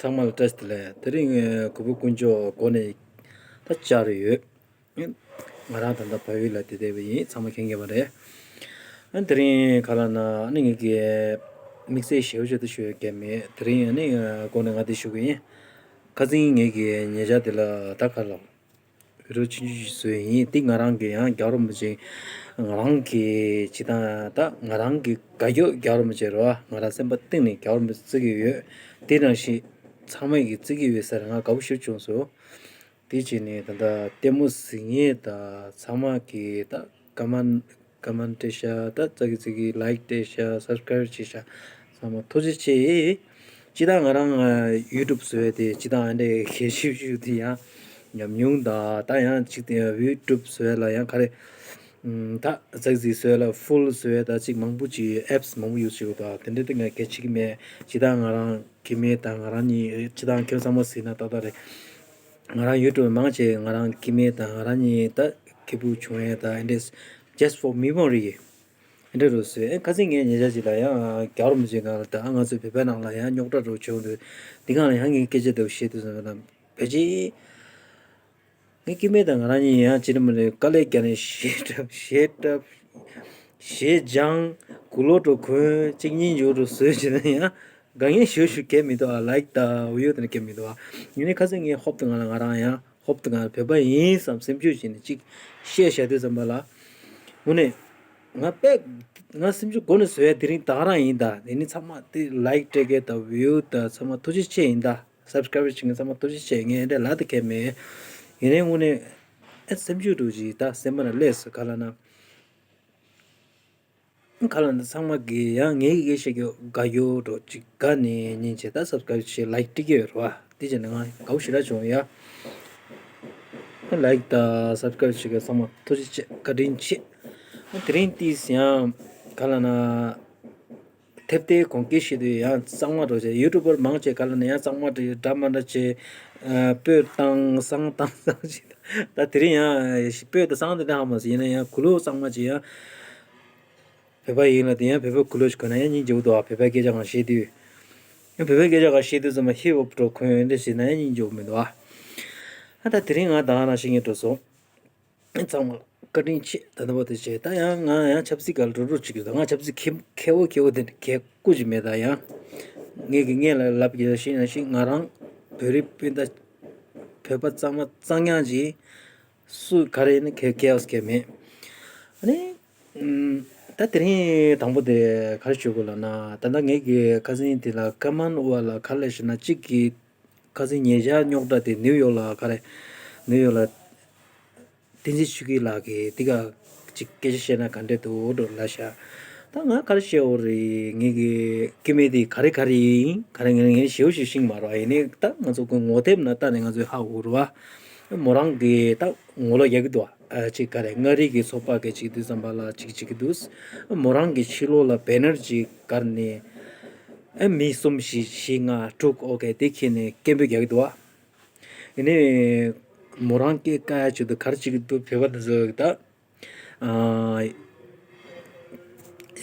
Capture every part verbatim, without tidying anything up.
ཚང་མ་ལ་བཀྲ་ཤིས་བདེ་ལེགས། དེ་རིང་ངས་གུས་པ་དཀོན་མཆོག་སྒོ་ནས་ད་བཅར་ཡོད། ང་རང་ད་ལྟ་བལ་ཡུལ་ལ་བསྡད་བསྡད་པ་ཡིན། ཚང་མ་མཁྱེན་མཁྱེན་པ་རེད། ཨ་དེ་རིང་ག་ལབ་ན་ཨ་ནི་ངེད་ཀྱི་དམིགས་བསལ་ཞེ་པོ་ཅིག་ད་ཞུ་ཡ་གལ་མེད། དེ་རིང་ཨ་ནི་སྒོ་ནས་ང་འདི་ཞུ་གི་ཡིན། ཁ་སང་ངེད་ཀྱི་ཉེ་ཆར་དེ་ལ་ད་ག་ལབ། བི་ཌིའོ་ཆུང་ཆུང་ཞིག་བཟོས་ཡིན། འདི་ང་རང་གི་ཡང་རྒྱལ་བ་རིན་པོ་ཆེ་ང་རང་གི་ཅི་དང་ད་ང་རང་གི་དགའ་སྐྱོ་རྒྱལ་བ་རིན་པོ་ཆེ་རེད་བ། ང་རང་སེམས་པ་གཏིང་ནས་རྒྱལ་བ་རིན་པོ་ཆེ་བརྩི་གི་ཡོད། དེ་ནང་བཞིན་ཚང་མས་ཀྱི་བརྩི་གི་ཡོད་ཟེར། ང་དགའ་པོ་ཞེ་པོ་བྱུང་སོང་། དེ་བྱས་ནས་ད་ལྟ་ལྟད་མོ་གཟིགས་མཁན་དང་ཚང་མ་གི་ད་ཀ་མན་ཀ་མན་སྤྲད་ཤག་ད་ཙག་གི་ཙིག་གི་ལའིཀ་སྤྲད་ཤག་སབ་སི་ཀ་རའིབ་བྱས་ཤག་ཚང་མ་ཐུགས་རྗེ་ཆེ། སྤྱིར་བཏང་ང་རང་ཡུ་ཊུབ་བཟོ་ཡ་དེ་སྤྱིར་བཏང་ཨ་འདྲས་གལ་ཆེ་ཤོས་དེ་ཡང་ཉམས་མྱོང་དང་ད་ཡང་ཅིག་དེ་ཡུ་ཊུབ་བཟོ་ཡ་ལ་ཡང་ག་རེ་ད་ཙག་གི་ཙིག་བཟོ་ཡ་ལ་ཕུལ་བཟོ་ཡ་ད་ཅིག་མང་པོ་ཅིག་ཨེབ་སི་མང་པོ་ཡུ་སི་བྱེད་དགོས་དང་དེ་འདྲས་དེ་ང་གལ་ཆེ་གི་མེད། སྤྱིར་བཏང་ང་རང་སྐྱེ་དམན་དང་ང་རང་གཉིས་སྤྱིར་བཏང་ཁྱེད་ཚང་མ་གཟིགས་ན་ཏག་ཏག་རེད། ང་རང་ཡུ་ཊུབ་མང་ཆེ་ང་རང་སྐྱེ་དམན་དང་ང་རང་གཉིས་ད་སྐྱིད་པོ་བྱུང་ཡས་དང་ཨེ་འདྲས་just for memory ཨེ་འདྲས་རུ་བཟོས། ཨེ་ཁ་སང་ངས་ཉེ་ཆར་ཅིག་ལ་ཡང་རྒྱལ་བ་རིན་པོ་ཆེ་སྒང་ལ་ད་ང་ཚོའི་བོད་པའི་ནང་ལ་ཡང་རྙོག་དྲ་རུ་བྱུང་འདུག་འདི་སྒང་ལ་ཡང་ངས་སྐད་ཆ་འདྲ་བོ་བཤད་དུས་ཙམ་པ་ལ་ཕལ་ཆེར་ངའི་སྐྱེ་དམན་དང་ང་རང་གཉིས་ཡང་ཅི་འདྲ་མི་འདྲ་དཀའ་ལས་བརྒྱབ་ནས་གཞས་འཁྲབ་གཞས་འཁྲབ་གཞས་སྦྱངས་གུ་ལོ་འགྲོ་གོན་གཅིག་གཉིས་འཇོག་འགྲོ་བཟོས་བྱས་ན་ཡང་དགའ་ངེས་ཞུ་ཞུ་གལ་མི་འདུག་ཨ་ལའིཀ་དང་བིའུ་དེ་འདྲ་གལ་མི་འདུག་ཨ་ཡིན་ནའི་ཁ་སང་ངས་ཧོབ་ཏེ་ང་ལ་ང་རང་ཡང་ཧོབ་ཏེ་ང་ལ་བོད་པ་ཡིན་བསམ་སེམས་ཤུགས་བྱས་ནས་གཅིག་བཤད་བཞག་དུས་ཙམ་པ་ལ་དངོས་གནས་ང་དཔེ་ང་སེམས་ཤུགས་སྒོ་ནས་བཟོ་ཡ་དེ་རིང་ད་ག་རང་ཡིན་ད། དེ་ནི་ཚང་མ་དེ་ལའིཀ་སྤྲད་མཁན་དང་བིའུ་དང་ཚང་མ་ཐུགས་རྗེ་ཆེ་ཡིན་ད། སབ་སི་ཀ་རའིབ་བྱེད་མཁན་ཚང་མ་ཐུགས་རྗེ་ཆེ། ངས་འདྲ་ལབ་ཏེ་གལ་མེད། ཡིན་ནའི་དངོས་གནས་ཨེ་སེམས་ཤུགས་འདྲ་བོ་ཅིག་ད་སེམས་པ་ན་སླེབས་སོང་། ག་ལབ་ན། ག་ལབ་ན་ཚང་མ་གིས་ཡང་ངའི་སྐད་ཆ་བཤད་རྒྱུ་དགའ་རྒྱུ་འདྲ་བོ་ཅིག་དགའ་ནས་ཉིན་བྱེད་ད་སབ་སི་ཀ་རའིབ་བྱེད་ལའིཀ་སྤྲད་ཀྱི་ཡོད་རེད་བ། དེ་བྱས་ན་ང་དགའ་པོ་ཞེ་དྲག་བྱུང་ཡ། ལའིཀ་དང་སབ་སི་ཀ་རའིབ་བྱེད་མཁན་ཚང་མ་ཐུགས་རྗེ་ཆེ་བཀའ་དྲིན་ཆེ། དེ་རིང་ཏིས་ཡང་ག་ལབ་ན། ཐེབས་ཏེ་གོང་སྐད་བཤད་དུས་ཡང་གཙང་མ་འདྲ་བོ་བྱས། ཡུ་ཊུབ་པར་མང་ཆེ་ག་ལབ་ན་ཡང་གཙང་མ་འདྲ་འདྲ་མ་འདྲ་བྱས། ཨ་སྤོས་བཏང་བསང་བཏང་བསང་བྱས། ད་དེ་རིང་ཡང་སྤོས་དང་བསང་དེ་འདྲ་ཧ་མ་སོང་། ཡིན་ན་ཡང་གུ་ལོ་གཙང་མ་བྱས། ཡང་བོད་པ་ཡིན་ལ་དེ་ཡང་བོད་པའི་གུ་ལོ་ཞིག་གོན་ན་ཡང་སྙིང་རྗེ་པོ་འདུག་ཨ་བོད་པའི་སྐད་ཆ་གང་བཤད་དུས། ཡང་བོད་པའི་སྐད་ཆ་གང་བཤད་དུས་ཙམ་པ་ཧིབ་ཧོབ་འདྲ་བོ་གོན་འདྲ་བྱས་ན་ཡང་སྙིང་རྗེ་པོ་མི་འདུག་ཨ། ཨ་ད་དེ་རིང་ང་ད་ག་རང་བཤད་མཁན་འགྲོ་སོང་། ཚང་མ་བཀའ་དྲིན་ཆེ། ད་ལྟ་བར་དུ་བྱས། ད་ཡང་ང་ཡང་ཆབ་སྲིད་སྒང་ལ་འགྲོ་འགྲོ་བྱེད་ཀྱི་ཡོད། ད་ང་ཆབ་སྲིད་མཁས་མཁས་པོ་མཁས་པོ་དེ་འདྲ་མཁས་པོ་ཅིག་མེད། ད་ཡང་ངས་ཀྱི་ངས་ལ་ལབ་ཀྱི་ཡོད་ཤེས་ན་ཤེས། ང་རང་བོད་རིགས་སྤུན་ཟླ་བོད་པ་གཙང་མ་གཙང་རྐྱང་ཅིག་སུ་ག་རེ་ཡིན་ན་མཁས་མཁས་པོ་མཁས་མེད། ཨ་ནི་ཨམ་ད་དེ་རིང་དང་པོ་དེ་ག་རེ་ཞུ་དགོས་ལབ་ན། ད་ལྟ་ངས་ཀྱི་ཁ་སང་དེ་ལ་ཀ་མན་ཝ་ལ་ག་རེ་ལབ་ཤེས་ན། གཅིག་གི་ཁ་སང་ཉེ་ཆར་རྙོག་དྲ་དེ་ནིའུ་ཡོག་ལ་ག་རེ་ནིའུ་ཡོག་ལ། བསྟན་འཛིན་ཆོས་སྐྱིད་ལགས་ཀྱིས་འདི་ག་ཅིག་སྐད་ཆ་བཤད་ན་ག་འདྲས་འདུག་འགྲོ་ལབ་ཤག་ད་ང་ག་རེ་བཤད་འོ་རེད། ངེད་ཀྱི་སྐྱེ་དམན་དེ་ག་རེ་ག་རེ་ཡིན་ག་རེ་ངས་ངས་ཞེའུ་ཞེ་ཤེས་མ་རེད། ཡིན་ནའི་ད་ང་ཚོ་ཀུན་ངོ་དེབ་ནང་ལྟ་ནས་ང་ཚོས་ཧ་གོ་རེད་བ། མོ་རང་གིས་ད་ངོ་ལོག་རྒྱག་གི་འདུག་བ། ཨ་ཅིག་ག་རེ་མངའ་རིས་ཀྱི་ཚོགས་པ་གི་ཅིག་དུས་ཙམ་པ་ལ་ཅིག་བྱེད་ཀྱི་འདུག་མོ་རང་གི་ཕྱི་ལོགས་ལ་བེ་ནར་ཅིག་བཀར་ནས། ཨ་མི་གསུམ་བཞི་བཞི་ལྔ་དྲུག་ཨོ་ཁེ་དེ་ཁྱེར་ནས་སྐད་འབོད་རྒྱག་གི་འདུག་བ། ཡིན་ནའི་མོ་རང་སྐད་བཀག་ཡ་ཆེད་དུ་ག་རེ་བྱེད་ཀྱི་འདུག་བོད་པ་དེ་ཚོ་ད། ཨ་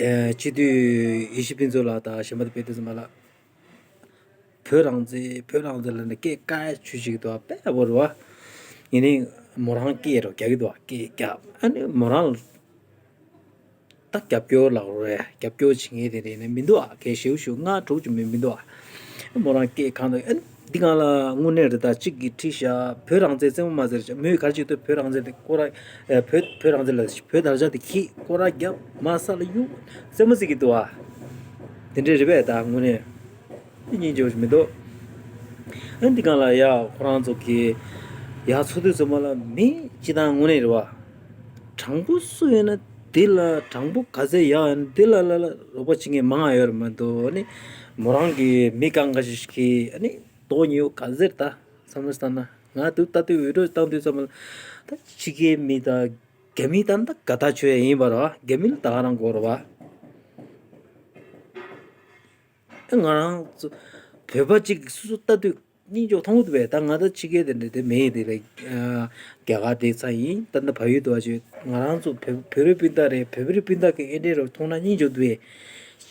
ཨ་སྤྱི་འཐུས་ཡེ་ཤེས་ཕུན་ཚོགས་ལགས་དང་གཞན་པ་དེ་དཔེ་དེ་ཚོ་མ་ལ། བོད་རང་བཙན་བོད་རང་བཙན་ལབ་ནས་སྐད་བཀག་ཡ་ཆུ་བྱེད་ཀྱི་འདུག་བ། དཔེ་ཡག་པོ་རེད་བ། ཡིན་ནའི་མོ་རང་སྐད་རོ་རྒྱག་གི་འདུག་བ། སྐད་རྒྱག་ཨ་ནི་མོ་རང་ལ། ད་རྒྱབ་སྐྱོར་ལབ་རེད། རྒྱབ་སྐྱོར་བྱེད་མཁན་དེ་རེད་ནས་མི་འདུག་ཨ། གལ་ཞེའུ་ཞེའུ་ལྔ་དྲུག་ཅིག་མིན་མི་འདུག་ཨ། མོ་རང་སྐད་གང་དུ་ཨ་འདི་གང་ལ་དངོས་གནས་རེད། ད་གཅིག་གིས་ཁྲིད་ཤག་བོད་རང་བཙན་རྩེད་མོ་མ་ཟེར་ཤག་མོས་ག་རེ་བྱེད་འདུག་བོད་རང་བཙན་དེ་སྐོར་ར་ཨ་བོད་བོད་རང་བཙན་ལ་བོད་དར་ཆ་དེ་ཁྱེར་སྐོར་ར་རྒྱབ་མ་ས་ལ་གཡུག་རྩེད་མོ་རྩེ་གི་འདུག་ཨ། དེ་འདྲས་རེད་པས་ད་དངོས་གནས། དེ་སྙིང་རྗེ་པོ་ཞིག་མི་འདུག་ཨ་འདི་གང་ལ་ཡ་ཁོ་རང་ཚོ་གིས་ཡ་ཚོ་དུས་ཚོད་མ་ལ་མི་སྤྱི་བཏང་དངོས་གནས་རེད་བ། དྲང་པོ་སུ་ཡོད་ན་དེ་ལ་དྲང་པོ་ག་ཚད་ཡག་ཡོད་ན་དེ་ལ་ལ་ལ་རོགས་པ་བྱེད་མཁན་མང་ང་ཡོད་རེད་མ་གཏོགས་ཨ་ནི་མོ་རང་གི་མི་གང་ག་ཞིག་གིས་ཨ་ནི་ཏོག་ཉེའུ་ག་ཚད་ད་བསམ་བློ་བཏང་ན་ང་དུ་ལྟ་དུས་འུད་སྒྲོག་བཏང་དུས་ཙམ་ལ་ད་ཕྱི་རྒྱལ་མི་དང་རྒྱ་མི་དང་ད་དགའ་ཐག་ཆོད་ཡ་ཡིན་པ་རེད་བ། རྒྱ་མི་ལ་ད་ག་རང་དགོས་རེད་བ། ང་རང་ཚོ་བོད་པ་གཅིག་སོ་སོ་ལྟ་དུས་སྙིང་རྗེ་མཐོང་གི་འདུག་པས། ད་ང་ད་ཕྱི་རྒྱལ་དེ་འདྲ་དེ་མེད་དེ་ལ་རྒྱ་གར་དེ་ཚ་ཡིན། ད་ད་བལ་ཡུལ་དུ་བ་ཅིག་ང་རང་ཚོ་བོད་བོད་རིགས་སྤུན་ཟླ་རེད། བོད་རིགས་སྤུན་ཟླ་གི་ཨེ་འདྲས་རོ་མཐོང་ན་སྙིང་རྗེ་འདུག་པས།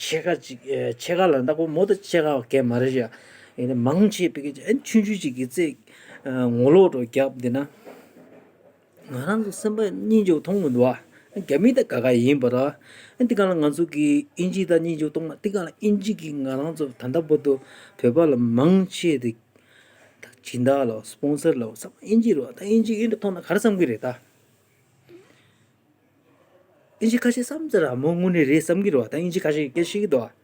ཕྱེད་ཀ་ཅིག་ཕྱེད་ཀ་ལ་ད་ཁོ་མོ་ད་ཕྱེད་ཀ་གས་མ་རེད་ཤག་ཡིན་ན་མང་ཆེ་བའི་གི་ཨ་ཆུང་ཆུང་ཅིག་གི་རྩེ་ངོ་ལོག་འགྲོ་རྒྱབ་འདི་ན། ང་རང་ཚོ་སེམས་པ་སྙིང་རྗེ་པོ་མཐོང་མི་འདུག་ཨ། རྒྱ་མི་ད་ག་ག་ཡིན་པ་ར། ཨ་འདི་ག་ལ་ང་ཚོ་གི་ཨིན་ཇི་ད་སྙིང་རྗེ་པོ་གཏོང་མ་འདི་ག་ལ་ཨིན་ཇི་གི་ང་རང་ཚོ་ད་ལྟ་བར་དུ་བོད་པ་ལ་མང་ཆེ་དེ་ད་སྦྱིན་བདག་ལ་སྤོན་སར་ལ་ཚང་མ་ཨིན་ཇི་རེད་བ། ད་ཨིན་ཇི་ཨིན་འདྲ་མཐོང་ན་ག་རེ་བསམ་གི་རེད་ད། ཨིན་ཇི་ཁ་ཤས་བསམ་ཚར་ར་མོ་དངོས་གནས་རེད་བསམ་གི་རེད་བ། ད་ཨིན་ཇི་ཁ་ཤས་སྐད་ཤེས་གི་འདུག་བ།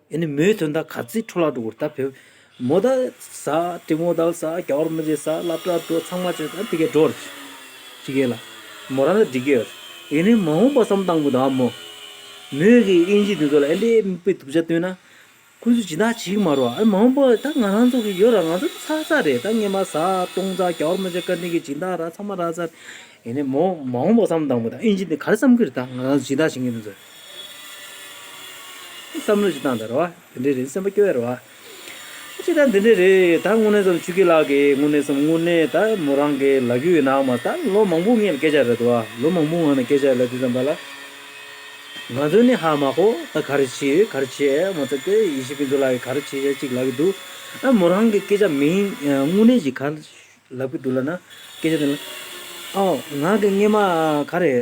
ཨེ་ནི་མོའི་དོན་དག་ག་ཚོད་འཕྲོ་བརླག་འགྲོ་གི་རེད་ད་བོད། མོ་ད་ཟ་དྲི་མོ་ད་ཟ་རྒྱ་བར་མི་བྱེད་ཟ་སློབ་གྲྭ་འགྲོ་ཚང་མ་བྱེད་ད་དེ་གས་འགྲོ་རེད། ཅི་གས་ལ། མོ་རང་ལ་འགྲིག་གི་ཡོད་རེད། ཨེ་ནི་མ་འོངས་པ་བསམ་བཏང་དགོས་ད་མོ། མོས་གི་ཨིན་ཇི་དེ་ཚོ་ལ་ཨེ་འདྲའི་མིག་དཔེ་སྡུག་ཅག་སྟོན་ན། ཁོ་ཚོས་སྦྱིན་བདག་བྱེད་ཀྱི་མ་རེད་བ། ཨ་མ་འོངས་པ་ད་ང་རང་ཚོ་གི་ཡོད་ར་ང་ཚོ་ཚ་ཚ་རེད་ད། སྔས་མ་ཟ་བཏུང་ཚ་རྒྱ་བར་མི་བྱེད་ཀ་འདི་གི་སྦྱིན་བདག་ར་ཚང་མ་ར་ཚ། ཡིན་ནའི་མོ་མ་འོངས་པ་བསམ་བཏང་མོ་ད་ཨིན་ཇི་འདི་ག་རེ་བསམ་གི་རེད་ད། ང་རང་ཚོ་སྦྱིན་བདག་བྱེད་མཁན་འདི་ཚོས་བསམ་བློ་ཞིག་བཏང་ད་རེད་བ། དེ་འདྲའི་རེད་སེམས་པ་སྐྱོ་བ་རེད་བ། ཅི་ད་འདི་འདྲའི་རེད་ད། དངོས་གནས་བསམ་ཆོས་སྐྱིད་ལགས་ཀྱིས་དངོས་གནས་བསམ་དངོས་གནས་ད་མོ་རང་གི་ལབ་རྒྱུ་ཡོད་ནའང་མ་ད་ལོ་མང་པོ་ངས་ལ་སྐད་ཆ་རེད་དོ། ལོ་མང་པོ་ངང་ནས་སྐད་ཆ་ལབ་དུས་ཙམ་པ་ལ། ང་ཚོས་ནི་ཧ་མ་གོ་ད་ག་རེ་བྱེད་ག་རེ་བྱེད་མ་ཚད་དེ་ཡེ་ཤེས་ཕུན་ཚོགས་ལགས་ཀྱིས་ག་རེ་བྱེད་བྱེད་ཅིག་ལབ་ཀྱི་འདུག་ཨ་མོ་རང་གི་སྐད་ཆ་མིན་དངོས་གནས་ཅིག་ག་རེ་ལབ་ཀྱི་འདུག་ལབ་ན་སྐད་ཆ་དེ་ལ་ཨོ་ང་གི་སྔས་མ་ག་རེ་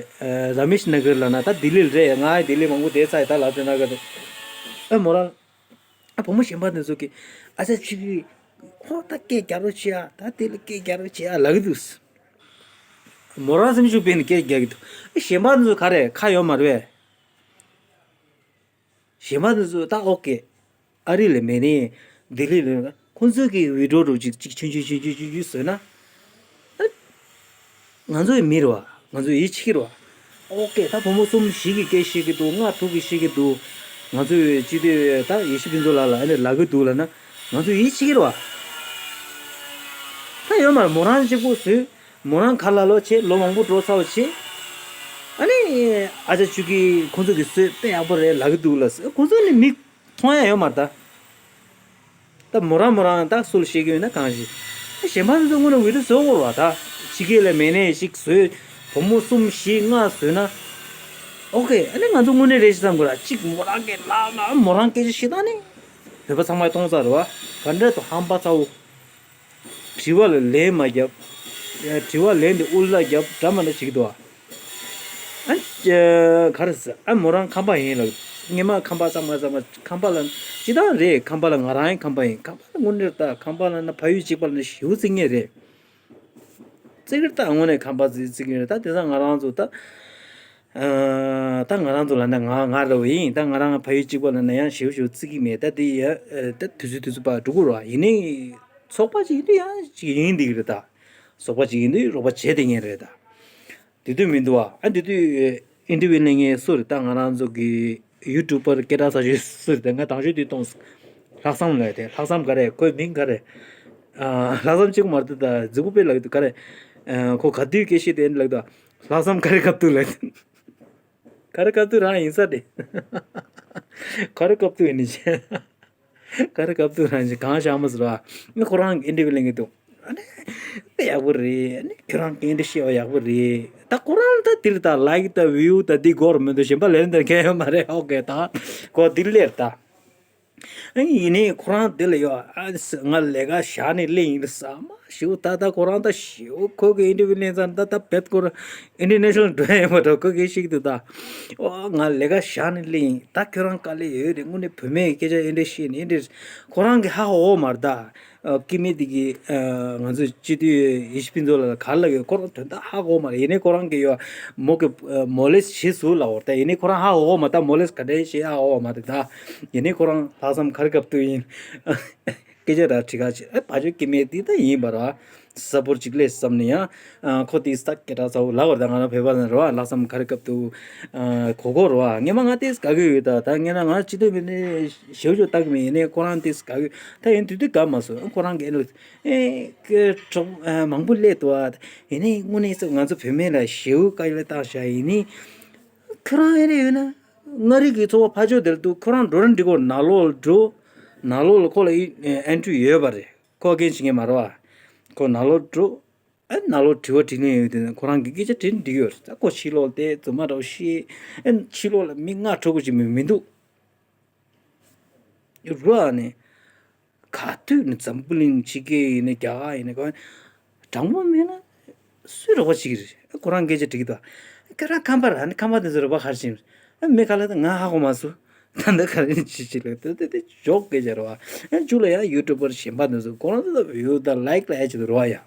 ར་མེཤ་ན་གར་ལབ་ན་ད་ལྡི་ལི་རེད། ང་ལྡི་ལི་མང་པོ་བསྡད་ཚར་ཡོད་ད་ལབ་དུས་ན་ག་དེ་ཨ་མོ་རང་ཨ་བུ་མོ་གཞན་པ་དེ་ཚོ་གིས་ཨ་ཅག་ཆུ་གི་ཧོ་ད་སྐད་རྒྱག་རོགས་བྱེད་ཨ། ད་དེ་ལ་སྐད་རྒྱག་རོགས་བྱེད་ཨ་ལབ་ཀྱི་འདུག་མོ་རང་སེམས་ཤུགས་སྤེལ་ནས་སྐད་རྒྱག་གི་འདུག་ཨ་གཞན་པ་དེ་ཚོ་ག་རེ་ཁ་ཡོད་མ་རེད་པས། གཞན་པ་དེ་ཚོ་ད་ཨོ་ཀེ། ཨ་རི་ལ་མེད་ནས་ལྡི་ལི་ལ་ཁོང་ཚོས་ཀྱི་བི་ཌིའོ་འདྲ་ཅིག་ཅིག་ཆུང་ཆུང་ཆུང་ཆུང་ཆུང་ཆུང་བཟོས་ན། ཨ་ང་ཚོ་ཡི་མི་རེད་བ། ང་ཚོ་ཡིད་ཆེས་ཀྱི་རེད་བ། ཨོ་ཀེ་ད་བུ་མོ་གསུམ་བཞི་གི་སྐད་ཤེས་ཀྱི་འདུག་ལྔ་དྲུག་གི་ཤེས་ཀྱི་འདུག་ང་ཚོ་ཡི་སྤྱི་འཐུས་ད་ཡེ་ཤེས་ཕུན་ཚོགས་ལགས་ལ་ཨ་ནི་ལབ་ཀྱི་འདུག་ལབ་ན་ང་ཚོ་ཡིད་ཆེས་ཀྱི་རེད་བ། ད་ཡོད་མ་རེད་མོ་རང་གཅིག་པུ་བཟོས། མོ་རང་ཁ་ལ་ལོ་བྱས་ལོ་མང་པོ་འགྲོ་ཚར་བ་བྱས། ཨ་ནི་ཨ་ཅག་ཆུ་གིས་ཁོང་ཚོ་གི་སྲོལ་དཔེ་ཡག་པོ་རེད་ལབ་ཀྱི་འདུག་ལ་ཁོང་ཚོ་ནི་མིག་མཐོང་ཡ་ཡོད་མ་རེད་ད། ད་མོ་རང་མོ་རང་ད་སུ་ལ་བཤད་ཀྱི་ཡོད་ན་གང་ཞིག་ཨ་གཞན་པ་ཚོ་དངོས་གནས་འོས་བསྡུ་བཟོ་དགོས་རེད་བ་ད། ཕྱི་རྒྱལ་ལ་མེད་ནས་ཞིག་བཟོས། བུ་མོ་གསུམ་བཞི་ལྔ་བཟོས་ན། ཨོ་ཁེ་ཨ་ནི་ང་ཚོ་དངོས་གནས་རེད་ཞིག་བསམ་དགོས་ར་གཅིག་མོ་རང་གི་ལག་ལ་མོ་རང་སྐད་ཆ་བཤད་སྟངས་ནི། བོད་པ་ཚང་མས་མཐོང་ཚར་རེད་བ། ག་འདྲ་དུ་ཧམ་པ་ཚ་བོ། དྲི་བ་ལ་ལན་མ་བརྒྱབ། དྲི་བ་ལན་དེ་དབུ་ལ་བརྒྱབ་འདྲ་མ་འདྲ་བྱེད་ཀྱི་འདུག་ཨ། ཨ་ག་རེ་ཟེར་ཨ་མོ་རང་ཁམས་པ་ཡིན་ལ། སྔས་མ་ཁམས་པ་ཚང་མ་ཚང་མ་ཁམས་པ་ལ་སྤྱི་བཏང་རེད། ཁམས་པ་ལ་ང་རང་ཡང་ཁམས་པ་ཡིན། ཁམས་པ་ལ་དངོས་གནས་ད་ཁམས་པ་ལ་ན་ཕ་ཡུལ་གཅིག་པ་ལ་ན་ཞེ་པོ་བརྩི་ངེས་རེད། བརྩི་གི་རེད་ད་དངོས་གནས་ཁམས་པ་བརྩི་བརྩི་གི་རེད་ད། དེ་ཚང་ང་རང་ཚོ་ད། ཨ་ད་ང་རང་ཚོ་ལ་ན་ང་ང་ར་བ་ཡིན་ད། ང་རང་ཕ་ཡུལ་གཅིག་པ་ལ་ན་ཡང་ཞེ་པོ་ཞེ་པོ་བརྩི་གི་མེད་ད། དེ་ཡ་ཨ་ད་དུས་ཚོད་དུས་ཚོད་པ་འགྲོ་གི་རེད་བ། ཡིན་ནའི་ཚོགས་པ་ཅིག་ཡིན་དུས་ཡང་ཅིག་ཡིན་འདི་གི་རེད་ད། ཚོགས་པ་ཅིག་ཡིན་དུས་རོགས་པ་བྱས་དེ་ངེས་རེད་ད། དེ་དུས་མི་འདུག་བ། ཨ་དེ་དུས་ཨིན་ཊར་བིའུ་ལེན་མཁན་སུ་རེད་ད། ང་རང་ཚོ་གི་ཡུ་ཊུབ་པར་སྐད་གྲགས་ཚ་ཤོས་སུ་རེད་ད། ང་དང་ཤོས་དུས་གཏོང་ལྷག་བསམ་ལབ་དེ། ལྷག་བསམ་ག་རེ་ཁོའི་མིང་ག་རེ། ཨ་ལྷག་བསམ་གཅིག་མ་རེད་ད། རྫི་བོ་དཔེ་ལབ་ཀྱི་འདུག་ག་རེ། ཨ་ཁོ་ག་དུས་སྐད་བཤད་དེ་ལབ་ད། ལྷག་བསམ་ག་རེ་སྐབས་དུ་ལབ། ག་རེ་སྐབས་དུ་རང་ཡིན་ས་རེད། ག་རེ་སྐབས་དུ་ཡིན་ནི་ཅི། ག་རེ་སྐབས་དུ་རང་ཅིག་གང་བཞག་མ་ཟེར་བ། ངས་ཁོ་རང་གི་ཨིན་ཊར་བིའུ་ལེན་གི་འདུག་ཨ་ནི་དཔེ་ཡག་པོ་རེད། ཨ་ནི་ཁྱོད་རང་གི་ཨིན་ཊར་བཤད་པ་ཡག་པོ་རེད། ད་ཁོ་རང་ད་དེར་ད་ལའིཀ་ད་བིའུ་ད་འདི་སྒོར་མི་འདུག་གཞན་པ་ལེན་ད་མཁན་ཡོད་མ་རེད། ཨོ་ཀེ་ད་ཁོ་འདི་ལེར་ད། ཨ་ནི་ཡིན་ནའི་ཁོ་རང་འདི་ལ་ཡོད་ཨ་ང་ལས་ཀ་བཞག་ནས་སླེབས་ཡིན་ཟ་མ་ཞིའུ་ད་ད་ཁོ་རང་ད་ཞིའུ་ཁོ་གི་ཨིན་ཊར་བིའུ་ལེན་ཙང་ད་ད་བེད་ཁོ་རང་ཨིན་ཊར་ནེ་ཤ་ནལ་འགྲོ་ཡ་ཡོད་མ་འགྲོ་ཁོ་གི་ཤིག་ཏུ་ད། ཨོ་ང་ལས་ཀ་བཞག་ནས་སླེབས་ཡིན། ད་ཁྱོད་རང་དཀའ་ལས་ཡོད་རེད། དངོས་གནས་བུད་མེད་ཀྱི་སྐད་ཆ་ཨེ་འདྲ་བཤད་ནས་ཨེ་འདྲ། ཁོ་རང་གི་ཧ་གོ་མ་རེད་ད། ཨ་སྐྱེ་དམན་དེ་གི་ཨ་ང་ཚོ་སྤྱི་འཐུས་ཡེ་ཤེས་ཕུན་ཚོགས་ལགས་ལ་ག་རེ་ལབ་ཡོད་ཁོ་རང་དོན་དག་ཧ་གོ་མ་རེད། ཡིན་ནའི་ཁོ་རང་གི་ཡོད་མོ་གི་ཨ་མོ་ལེ་སི་བྱེད་ཟུག་ལབ་ཡོད་རེད་ད། ཡིན་ནའི་ཁོ་རང་ཧ་གོ་མ་ད་མོ་ལེ་སི་ག་འདྲ་བྱེད་ཧ་གོ་མ་རེད་ད། ཡིན་ནའི་ཁོ་རང་ལྷག་བསམ་ག་རེ་སྐབས་དུ་ཡིན། སྐད་ཆ་ར་དྲི་ག་ཅི་ཨ་ཕ་ཆོས་སྐྱེ་དམན་དེ་ད་ཡིན་པ་ར་ས་པོར་ཅིག་ལས་བསམ་ནས་ཡང་ཨ་ཁོ་དེ་ས་སྐད་གྲགས་ཚ་བོ་ལབ་པ་རེད་ད། ང་རང་བོད་པ་ནང་རེད་བ། ལྷག་བསམ་ག་རེ་སྐབས་དུ་ཨ་གོ་གོ་རེད་བ། སྔན་མ་ང་དེ་དགའ་གི་ཡོད་ད། ད་སྔན་ན་ང་སྤྱི་འཐུས་མི་སྣ་ཞེ་པོ་ཅིག་ལྟ་གི་མེད། ཡིན་ནའི་ཁོ་རང་དེ་དགའ་གི་ད། ཡིན་དུས་དུས་དགའ་མ་སོང་ཁོ་རང་གི་ཨེ་ལོ་ཨེ་གྲོགས་ཨ་མང་པོ་སླེབས་འདུག་བ། ཡིན་ནའི་དངོས་གནས་ང་ཚོ་བུད་མེད་ལ་ཞེ་པོ་དཀའ་ལས་བཏང་བཞག་ཡིན་ནའི་ཁོ་རང་ཨེ་རེད་ཡོད་ན་མངའ་རིས་ཀྱི་ཚོགས་པ་ཕར་ཕྱོགས་དེར་འདུག་ཁོ་རང་འགྲོ་རན་འགྲིག་གོ་ནང་ལོགས་ལ་འགྲོ། ནང་ལོགས་ལ་ཁོ་ལ་ཨེ་ཨེན་ཊི་རི་ཡོད་པ་རེད། ཁོ་རྐྱེན་བྱེད་མཁན་མ་རེད་བ། ཁོ་ནང་ལོགས་འགྲོ། ཨ་ནང་ལོགས་དྲི་བ་དྲིས་ལན་ཡོད་དེ་ཁོ་རང་གི་སྐད་ཆ་དྲིས་འགྲིག་ཡོད་རེད། ད་ཁོ་ཕྱི་ལོགས་དེ་རྫུན་མ་འདྲ་བོ་བཤད། ཨ་ཕྱི་ལོགས་ལ་མི་ལྔ་དྲུག་གོ་ཅིག་མི་མི་འདུག་རུ་ཨ་ནི། ག་ དུས་ནི་འཛམ་བུ་གླིང་ཕྱི་རྒྱལ་ཡིན་ནི་རྒྱ་གར་ཡིན་ནི་གོ། དྲང་པོ་མེད་ན་སུས་རོགས་པ་བྱེད་ཀྱི་རེད། ཁོ་རང་སྐད་ཆ་དྲིས་ཀྱི་འདུག་ཁྱོད་རང་ཁམས་པ་ར་ནི་ཁམས་པ་དེ་ཚོ་རོགས་པ་ག་རེ་བྱེད་ཀྱི་རེད། མི་ག་ལ་ད་ང་ཧ་གོ་མ་སོང་། ད་འདི་ག་རེ་བྱེད་ཀྱི་ལ་དེ་དེ་དེ་ཇོག་སྐད་ཆ་རེད་བ། ཨ་མཇུག་ལ་ཡང་ཡུ་ཊུབ་པར་གཞན་པ་དེ་ཚོ་ཁོ་རང་ཚོ་ད་བིའུ་དང་ལའིཀ་ལ་ཡ་བྱེད་དུ་རོགས་ཡ།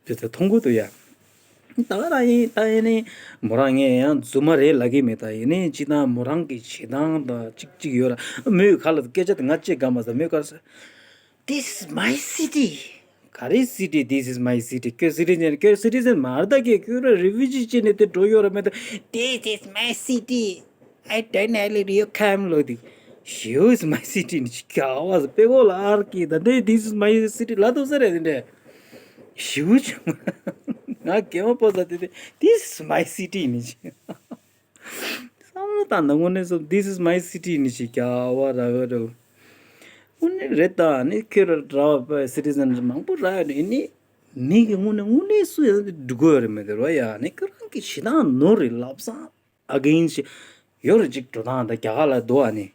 དེ་ཚོ་མཐོང་གི་འདུག་ཡ། ད་ག་རང་ཡིན་ད་ཡིན་ནི་མོ་རང་ངས་ཡང་རྫུན་མ་རེད་ལབ་ཀྱི་མེད། ད་ཡིན་ནི་ཅི་ད་མོ་རང་གི་བྱེད་སྟངས་དང་གཅིག་གཅིག་ཡོད་ར། མོས་ག་ལ་སྐད་ཆ་དེ་ང་ཅིག་ག་མ་ཟ་མོས་ག་ཟ། This is my city. ག་རེ་city? This is my city. ཁྱོད་citizen ཁྱོད་citizen མ་རེད་ད། ཁྱོད་ཁྱོད་ར་refugee བྱས་ནས་དེ་འགྲོ་ཡོད་ར་མེད་ད། This is my city. I don't know your camp ལོ་དེ། She is my city ནི་ཅི་ག་བ་ཟ་པེ་གོ་ལ་ཨར་ཀི་ད་དེ། This is my city ལ་དོ་ས་རེད་དེ་འདྲ། ཞིའུ་ཆུང་ང་རྒན་མོ་པོ་ཟ་དེ་དེ། This is my city ནི་ཅི། བསམ་བློ་བཏང་ན་དངོས་གནས་སོ། This is my city ནི་ཞིག་རྒྱ་བ་ར་བ་ར། དངོས་གནས་རེད་ད་ནི་ཁྱོད་ར་འདྲ་བ་citizen མང་པོ་རག་ཡོད་ནི་ནི། མི་གི་དངོས་གནས་དངོས་གནས་སུ་ཡང་འདུག་དགོས་རེད་མི་འདུག་ར་ཡ། ནི་ཁྱོད་རང་གི་ཞེ་སྡང་ནོར་རེད་ལབ་སང་ཨ་གིན་ཞིག་ཡོད་རེད། ཅིག་འགྲོ་སྟངས་ད་རྒྱ་གར་ལ་འདུག་ཨ་ནི།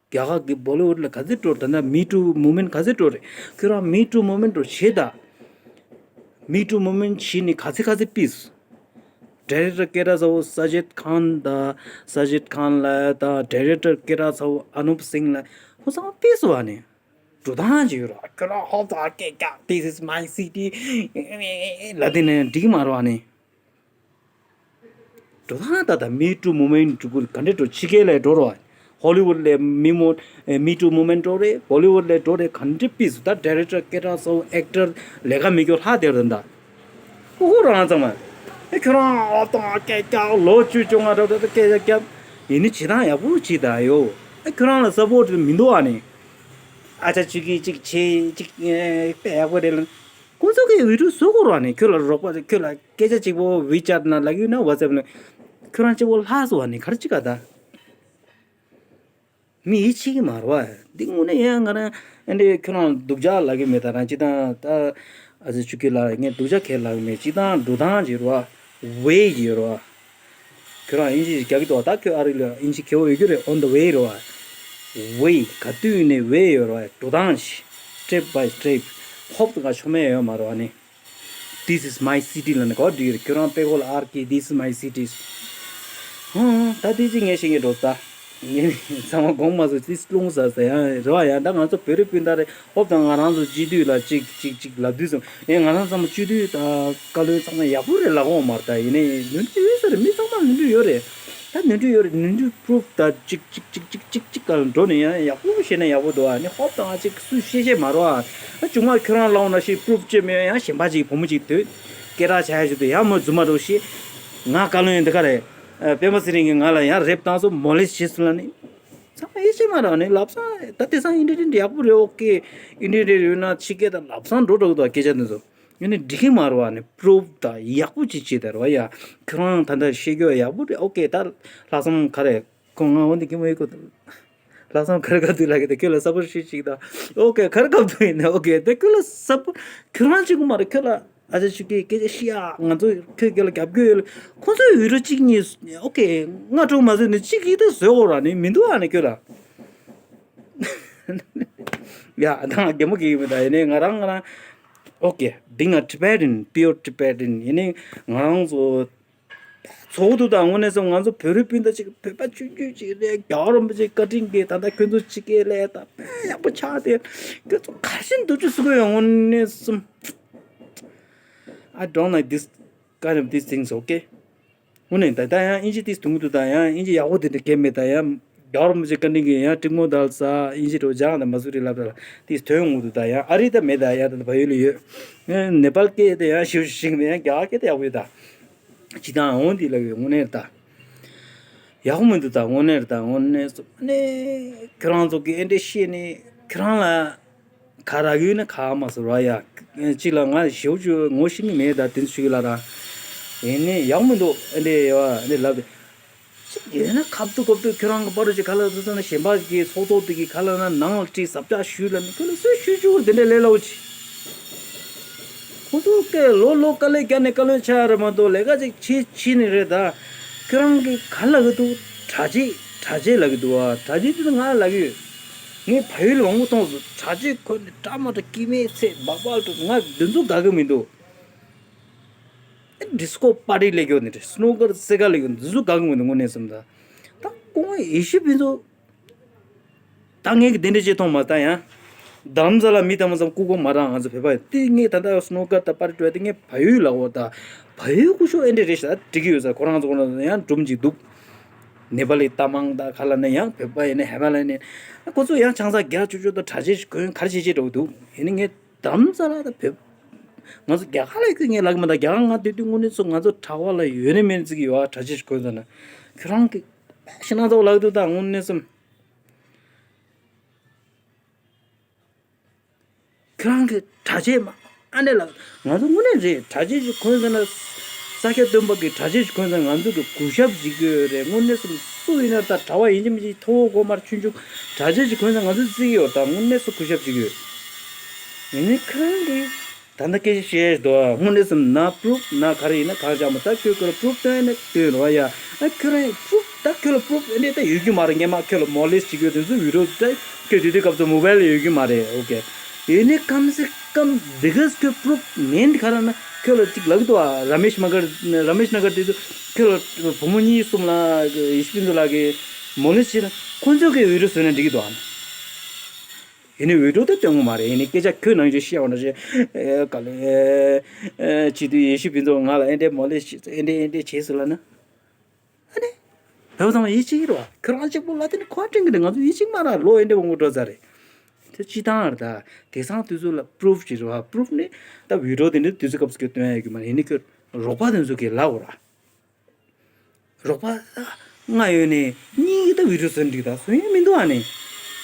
རྒྱ་གར་གི་བོ་ལི་ཝུཌ་ལ་ག་ཚོད་འགྲོ་རེད། ད་ལྟ་Me Too movement ག་ཚོད་འགྲོ་རེད། ཁྱོད་རང་Me Too movement འགྲོ་བྱེད་ད། Me Too movement བྱེད་ནི་ག་ཚོད་ག་ཚོད་ཕུད་སོང་། ཌའི་རེག་ཊར་སྐད་གྲགས་ཚ་བོ་Sajid Khan དང་Sajid Khan ལ་དང་ཌའི་རེག་ཊར་སྐད་གྲགས་ཚ་བོ་Anup Singh ལ་ཁོ་ཚང་ཕུད་སོང་བ་ནི། འགྲོ་སྟངས་ཅིག་ཡོད་ར། ཁྱོད་རང་ཧོབ་ཏེ་སྐད་རྒྱག This is my city ལབ་དེ་ནས་འགྲིག་གི་མ་རེད་བ་ནི། འགྲོ་སྟངས་ད་ལྟ་Me Too movement འགྲོ་དགོས་ག་འདྲ་འགྲོ། ཕྱི་རྒྱལ་ལ་འགྲོ་རོགས། ཧོ་ལི་ཝུཌ་ལ་Me Mo- Me Too movement འགྲོ་རེད། བོ་ལི་ཝུཌ་ལ་འགྲོ་རེད། ག་འདྲ་ཕུད་སོང་། ད་ཌའི་རེག་ཊར་སྐད་གྲགས་ཚ་བོ་ཨེག་ཊར་ལས་ཀ་མི་སྐྱོ་ལྷག་དེར་ད་ད། ཁོ་ཁོ་རང་ཚང་མ། ཨེ་ཁྱོད་རང་ཨོ་ཏང་སྐད་རྒྱག་ལོ་བཅུ་བཅོ་ལྔ་འགྲོ་ད་སྐད་ཆ་རྒྱབ། ཡིན་ནི་བྱེད་སྟངས་ཡག་པོ་བྱེད་ད་ཡོ། ཨེ་ཁྱོད་རང་ལ་སབ་པོར་ཊི་མི་འདུག་ཨ་ནི། ཨ་ཅག་ཅིག་གིས་ཅིག་བྱེད་ཅིག་ཨེ་དཔེ་ཡག་པོ་རེད་ལ། ཁོ་ཚོ་གིས་བི་ཌི་ཡོ་བཟོ་དགོས་ར་ནི། ཁྱོད་ལ་རོགས་པ་ཁྱོད་ལ་སྐད་ཆ་གཅིག་པོ་ཝི་ཅེཊ་ན་ལབ་ཡོད་ན་ཝ་ཙེབ་ན། ཁྱོད་རང་གཅིག་པོ་ལྷག་སོང་བ་ནི་ག་རེ་གཅིག་ག་ད། མི་ཡིད་ཆེས་ཀྱི་མ་རེད་བ། འདི་དངོས་གནས་ཡང་ང་རང་ཨ་འདྲས་ཁྱོད་རང་སྡུག་ཅག་ལབ་ཀྱི་མེད། ད་རང་སྤྱི་བཏང་ད་ཨ་ཙི་ཆུ་སྐྱིད་ལགས་ངས་སྡུག་ཅག་གས་ལབ་ཀྱི་མེད། སྤྱི་བཏང་འགྲོ་སྟངས་ཅིག་རེད་བ། ཝེ་ཅིག་ཡོད་རེད་བ། ཁྱོད་རང་དབྱིན་ཇི་ཞིག་རྒྱག་གི་འདུག་ད་ཁྱོད་ཨ་རི་ལ་དབྱིན་ཇི་མཁས་པོ་ཡོད་རྒྱུ་རེད། On the way རེད་བ། ཝེ་ག་དུས་ནས་ཝེ་ཡོད་རེད་བ། འགྲོ་སྟངས་ཤིག step by step ཧོབ་ཏེ་ག་ཆོ་མེད་ཡོད་མ་རེད་བ་ནི། This is my city ལབ་ནས་ག་བ་འགྲིག་ཡོད་རེད། ཁྱོད་རང་པེ་ཀོ་ལ་ཨར་ཀི་This is my city། ཧང་ད་དེ་ཅི་ངས་ཤེས་ཀྱི་འགྲོ་ད། ངས་ནི་ཚང་མ་དགོངས་མ་སོང་། ཙིས་རླུང་ཟ་ཟ་ཡང་རེད་བ། ཡང་ད་ང་ཚོ་བོད་རིགས་སྤུན་ཟླ་རེད། ཧོབ་དང་ང་རང་ཚོ་སྤྱི་འཐུས་ལ་ཅིག་ཅིག་ཅིག་ལབ་དུས་སམ། ཨེ་ང་རང་ཚང་མ་སྤྱི་འཐུས་དང་བཀའ་བློན་ཚང་མ་ཡག་པོ་རེད་ལབ་འོང་མ་རེད། ད་ཡིན་ནའི་ནོར་འཁྲུལ་ཡོད་ས་རེད། མི་ཚང་མ་ནོར་འཁྲུལ་ཡོད་རེད། ད་ནོར་འཁྲུལ་ཡོད་རེད། ནོར་འཁྲུལ་པུ་རུབ་ད་ཅིག་ཅིག་ཅིག་ཅིག་ཅིག་ཅིག་ག་ལ་འགྲོ་ནས་ཡང་ཡག་པོ་བཤད་ན་ཡག་པོ་འདུག་ཨ་ནི་ཧོབ་དང་ཅིག་སུས་ཤེས་ཤེས་མ་རོ་ཨ། ཨ་ཅུང་མ་ཁྱོད་རང་ལ་འོང་ན་ཤི་པུ་རུབ་བཅོས་མེད། ཡང་གཞན་པ་ཅིག་བུ་མོ་ཅིག་དུས་སྐད་གྲགས་ཆགས་ཡ་ཞིག་འདུག་ཡང་མོ་རྫུན་མ་འགྲོ་ཤི། ང་བཀའ་བློན་འདི་ག་རེད། ཨ་པད་མ་ཚེ་རིང་གིས་ང་ལ་ཡང་རེབ་བཏང་སོང་། མོ་ལེ་སི་བྱས་སོང་ལ་ནི། ཚང་མ་ཡིད་ཆེས་མ་རག་ནི་ལབ་སང་ད་དེང་སང་ཨིན་ཊར་ནེཊ་ཡག་པོ་རེད། ཨོ་ཀེ། ཨིན་ཊར་ནེཊ་ཡོད་ན་ཕྱི་སྐད་དང་ལབ་སང་འགྲོ་འགྲོ་གི་འདུག་སྐད་ཆ་འདི་ཚོ་ཡིན་ནི་འགྲིག་གི་མ་རེད་བ། ནི་པུ་རུབ་དང་ཡག་པོ་ཅིག་བྱེད་དར་བ་ཡ། ཁྱོད་རང་ད་ལྟ་བཤད་རྒྱུ་ཡག་པོ་རེད། ཨོ་ཀེ། ད་ལྷག་བསམ་ག་རེ་ཁོ་ང་འོན་ཏེ་ཀི་མོ་ཡི་ཁོ་ལྷག་བསམ་ག་རེ་ག་དུས་ལ་གི་ད་ཁྱོད་ལ་ས་པོར་ཤི་ཅིག་ད། ཨོ་ཀེ། ག་རེ་ག་དུས་ཡིན་ནི་ཨོ་ཀེ། ད་ཁྱོད་ལ་ས་པོར་ཁྱོད་རང་ཅིག་གི་མ་རེད། ཁྱོད་ལ། ཨ་ཅག་ཆུ་སྐྱིད་སྐད་ཆ་བཤད་ཡ། ང་ཚོ་ཁྱོད་སྐད་ལ་རྒྱབ་སྐྱོར་ཡོད་ལ། ཁོང་ཚོའི་འུད་སྒྲོག་གཅིག་གཉིས་ཨོ་ཀེ། ལྔ་དྲུག་མ་བཟོས་ནས་གཅིག་གཉིས་ད་བཟོས་འོ་ར་ནི་མི་འདུག་ཨ་ནི་ཁྱོད་ལ། ཡ་ད་ང་གད་མོ་གི་ཡོད་མི་ད་ཡིན་ནའི་ང་རང་ང་རང་ཨོ་ཀེ། Being a Tibetan, pure Tibetan ཡིན་ནའི་ང་རང་ཚོ་ཚོགས་འདུ་དང་དངོས་གནས་སོང་ང་ཚོ་བོད་རིགས་སྤུན་ཟླ་གཅིག་བོད་པ་ཆུང་ཆུང་གཅིག་རེད། རྒྱལ་བ་རིན་པོ་ཆེ་བཀའ་དྲིན་གྱིས་ད་ལྟ་ཁྱོད་ཚོ་ཕྱི་རྒྱལ་ལ་ད་དཔེ་ཡག་པོ་ཆགས་ཏེ་ཁྱོད་ཚོ་ག་བཞིན་འདུག་ཅུ་སུ་གོ་ཡོང་དངོས་གནས་སོང་། I don't like this kind of these things, okay? དངོས་གནས་ད་ལྟ་ཡང་ཨིན་ཇི་ཏིས་དུང་དུ་ད་ཡང་ཨིན་ཇི་ཡག་པོ་དེ་འདྲ་གས་མེད། ད་ཡང་རྒྱལ་བ་རིན་པོ་ཆེ་བཀའ་དྲིན་གྱིས་ཡང་ཀྲིག་མོ་དལ་ས་ཨིན་ཇི་རོ་ཇང་ད་མ་སུ་རི་ལབ་ད་ཏིས་དོན་ངོ་དུ་ད་ཡང་ཨ་རི་ད་མེད། ད་ཡང་ད་ད་བ་ཡུལ་ལ་ཡོད། ནེ་པཱལ་སྐད་དེ་ཡང་ཞིབ་ཞིབ་ཞིག་མེད། ཡང་རྒྱ་གར་སྐད་དེ་ཡག་པོ་ཡོད་ད། ཅི་དང་འོང་དེ་ལ་ཡོད་དངོས་གནས་ད། ཡག་པོ་མི་འདུག་ད་དངོས་གནས་ད་དངོས་གནས་སུ་ནས་ཁྱོད་རང་ཚོ་གི་ཨེ་འདྲ་བཤད་ནས་ཁྱོད་རང་ལ། ག་རག་ཡོད་ན་ག་མ་སོ་ར་ཡ། གཅིག་ལ་ང་ཞེའུ་ཅུ་ངོ་ཤེས་ཀྱི་མེད་ད་དེ་ཚོ་ཞིག་ལ་ར། ཡིན་ནའི་ཡག་མི་འདུག་ཨེ་འདྲས་ཡོད་ཨེ་འདྲས་ལབ་དེ། ཅིག་ཡོད་ན་ཁབ་ཏུ་ཁོབ་ཏུ་ཁྱོད་རང་གི་པར་ཅིག་ག་ལ་ཚོ་ཚོ་ན་གཞན་པ་གི་ཚོགས་ཚོགས་དེ་གི་ག་ལ་ན་ནང་ལ་ཁྲིད་ཟབ་ཆག་ཞུས་ལ་ནི་ཁྱོད་ལ་སུས་ཞུས་ཞུ་དེ་འདྲས་ལས་སླ་བོ་ཅི། ཁོ་ཚོ་སྐད་ལོ་ལོ་དཀའ་ལས་བརྒྱབ་ནས་བཀའ་བློན་ཆགས་རེད་མ་གཏོགས་ལས་ཀ་ཅིག་བྱེད་བྱེད་ནི་རེད་ད། ཁྱོད་རང་གི་ག་ལ་གི་འདུག་གྲ་རྗེས་གྲ་རྗེས་ལ་གི་འདུག་ཨ། གྲ་རྗེས་དེ་ང་ལ་གི་ཡོད། ངས་བལ་ཡུལ་ལ་མང་པོ་མཐོང་སོང་། གྲྭ་ཆས་གོན་ནས་འདྲ་མི་འདྲ་སྐྱེ་དམན་ཚེ་སྦག་སྦག་འགྲོ། ང་འདི་ཚོ་དགའ་གི་མི་འདུག་ཌི་སི་ཀོ་པར་ཊི་ལས་ཀྱོ་ནི་རེད། སི་ནུ་ཀར་སེ་ག་ལས་ཀྱོ་འདི་ཚོ་དགའ་གི་མི་འདུག་དངོས་གནས་སེམས་ད། ད་ཁོང་ཡེ་ཤུ་ཕན་ཚུན། ད་ངས་ཀྱི་དེ་འདྲ་ཅིག་མཐོང་མ་ད་ཡང་། རྡ་རམ་ས་ལ་མི་དང་མ་ཙམ་ལྐུགས་པ་མ་རག་ང་ཚོ་བོད་པ་ཡིན་དེ། ངས་ད་ལྟ་སི་ནུ་ཀར་དང་པར་ཊི་འགྲོ་དེ་ངས་བལ་ཡུལ་ལ་འོ་ད། བལ་ཡུལ་སྐུ་ཞབས་ཨེ་འདྲ་རེད་ཤག་འགྲིག་གི་ཡོད་ས། ཁོ་རང་ཚོ་ཁོ་རང་ཡང་སྒྲུང་ཅིག་འདུག་ནེ་པ་ལི་ལྟ་མང་ད་ག་ལ་ན་ཡང་བོད་པ་ཡིན་ན་ཧེ་མ་ལ་ནས་ཁོ་ཚོ་ཡང་ཆང་ས་རྒྱག་ཆོག་ཆོག་དང་གྲྭ་ཆས་ཤིག་གོན་ག་རེ་བྱེད་བྱེད་འགྲོ་འདུག་ཡིན་ནའི་ངས་རྡ་རམ་ས་ལ་དང་བོད། ང་ཚོ་རྒྱ་གར་ལ་ཁོས་ངས་ལབ་གི་མ་ད། རྒྱ་གར་ང་དེ་དུས་དངོས་གནས་ཚོ་ང་ཚོ་གྲྭ་པ་ལ་ཡོད་ནི་མེད་ནི་ཅིག་ཡོད་ཨ། གྲྭ་ཆས་ཤིག་གོན་ས་ན། ཁྱོད་རང་གི་ཤི་ན་ཚོ་ལག་ཏུ་ད་དངོས་གནས་སམ། ཁྱོད་རང་གི་གྲྭ་ཆས་མ་ཨ་ནེ་ལ། ང་ཚོ་དངོས་གནས་རེད། གྲྭ་ཆས་ཤིག་གོན་ཟེར་ན། ས་སྐྱ་སྟོན་པ་གི་གྲྭ་ཆས་ཤིག་གོན་ཟེར་ན་ང་ཚོ་གི་གུས་ཞབས་བྱེད་ཀྱི་ཡོད་རེད། དངོས་གནས་སུ་སུ་ཡིན་ན་ད་གྲྭ་པ་ཡིན་གཅིག་མིན་གཅིག་ཐོ་བོ་གོ་མར་ཆུང་ཆུང་གྲྭ་ཆས་ཤིག་གོན་ཟེར་ན་ང་ཚོ་བརྩི་གི་ཡོད། ད་དངོས་གནས་སུ་གུས་ཞབས་བྱེད་ཀྱི་ཡོད། ཡིན་ནའི་ཁོ་རང་གིས་ད་ལྟ་སྐད་ཆ་བཤད་འདུག་དངོས་གནས་སུ་ན་པུ་རུབ་ན་ག་རེ་ཡིན་ན་གང་བྱ་མ་ད་ཁྱོད་ཁོ་ལ་པུ་རུབ་སྟོན་ནས་སྟོན་རོགས་ཡ། ཨ་ཁྱོད་རང་པུ་རུབ་ད་ཁྱོད་ལ་པུ་རུབ་ཨེ་འདྲས་ད་ཡོད་ཀྱི་མ་རེད། སྔན་མ་ཁྱོད་ལ་མོ་ལེ་སི་བྱེད་ཀྱི་ཡོད་དེ་ཚོ་བི་ཌི་ཡོ་ད་ཁྱོད་དེ་དུས་སྐབས་སུ་མོ་བལ་ལ་ཡོད་ཀྱི་མ་རེད། ཨོ་ཁེ། ཡིན་ནའི་ཁམ་སེ་ཁམ་འདི་གས་ཁྱོད་པུ་རུབ་མིན་འདི་གས་ཁྱོད་པུ་རུབ་མིན་ག་རེ་ན་ཁྱོད་ལ་ཅིག་ལབ་འདུག་ཨ། ར་མེཤ་མ་གར་ར་མེཤ་ན་གར་དེ་ཚོ་ཁྱོད་ལ་བུ་མོ་གཉིས་གསུམ་ལ་ཡེ་ཤུ་པིན་ཚོ་ལ་གི་མོ་ལེ་སི་བྱས་ན་ཁོ་ཚོ་གི་བི་ཌི་ཡོ་བཟོས་ན་འགྲིག་གི་འདུག་ཨ། ཡིན་ནའི་བི་ཌི་ཡོ་དེ་སྟོན་གི་མ་རེད། ཡིན་ནའི་སྐད་ཆ་ཁྱོད་ནང་བཞིན་བཤད་འོ་ན་བཤད། ཨེ་ག་ལེ། ཨེ་བྱེད་དུས་ཡེ་ཤུ་ཕུན་ཚོགས་ང་ལ་ཨེ་འདྲས་མོ་ལེ་ཞིག་ཨེ་འདྲས་ཨེ་འདྲས་བྱས་སོང་ལབ་ན། ཨ་ནི། བོད་པ་ཚང་མ་ཡིད་ཆེས་ཀྱི་རེད་བ། ཁྱོད་རང་གཅིག་པོ་ལ་དེ་ནི་ཁོ་དྲན་གི་རེད། ང་ཚོ་ཡིད་ཆེས་མ་ར་ལོ་ཨེ་འདྲས་འོང་གི་འགྲོ་ཚར་རེད། དེ་སྤྱི་བཏང་རེད་ད། དེང་སང་དུས་ཚོད་ལ་པུ་རུབ་ཅིག་རེད་བ། པུ་རུབ་ནི་ད་བི་ཌི་ཡོ་དེ་འདྲས་དུས་ཚོད་སྐབས་སུ་ཁྱོད་སྟོན་ཡ་ཡོད་ཀྱི་མ་རེད། ཡིན་ནའི་ཁྱོད་རོགས་པ་དེ་ཚོ་གི་ལབ་འོ་ར། རོགས་པ་ལྔ་ཡོད་ནས་གཉིས་ཀྱིས་ད་བི་ཌི་ཡོ་བཟོས་འགྲིག་ད་བཟོ་ཡ་མི་འདུག་ཨ་ནི།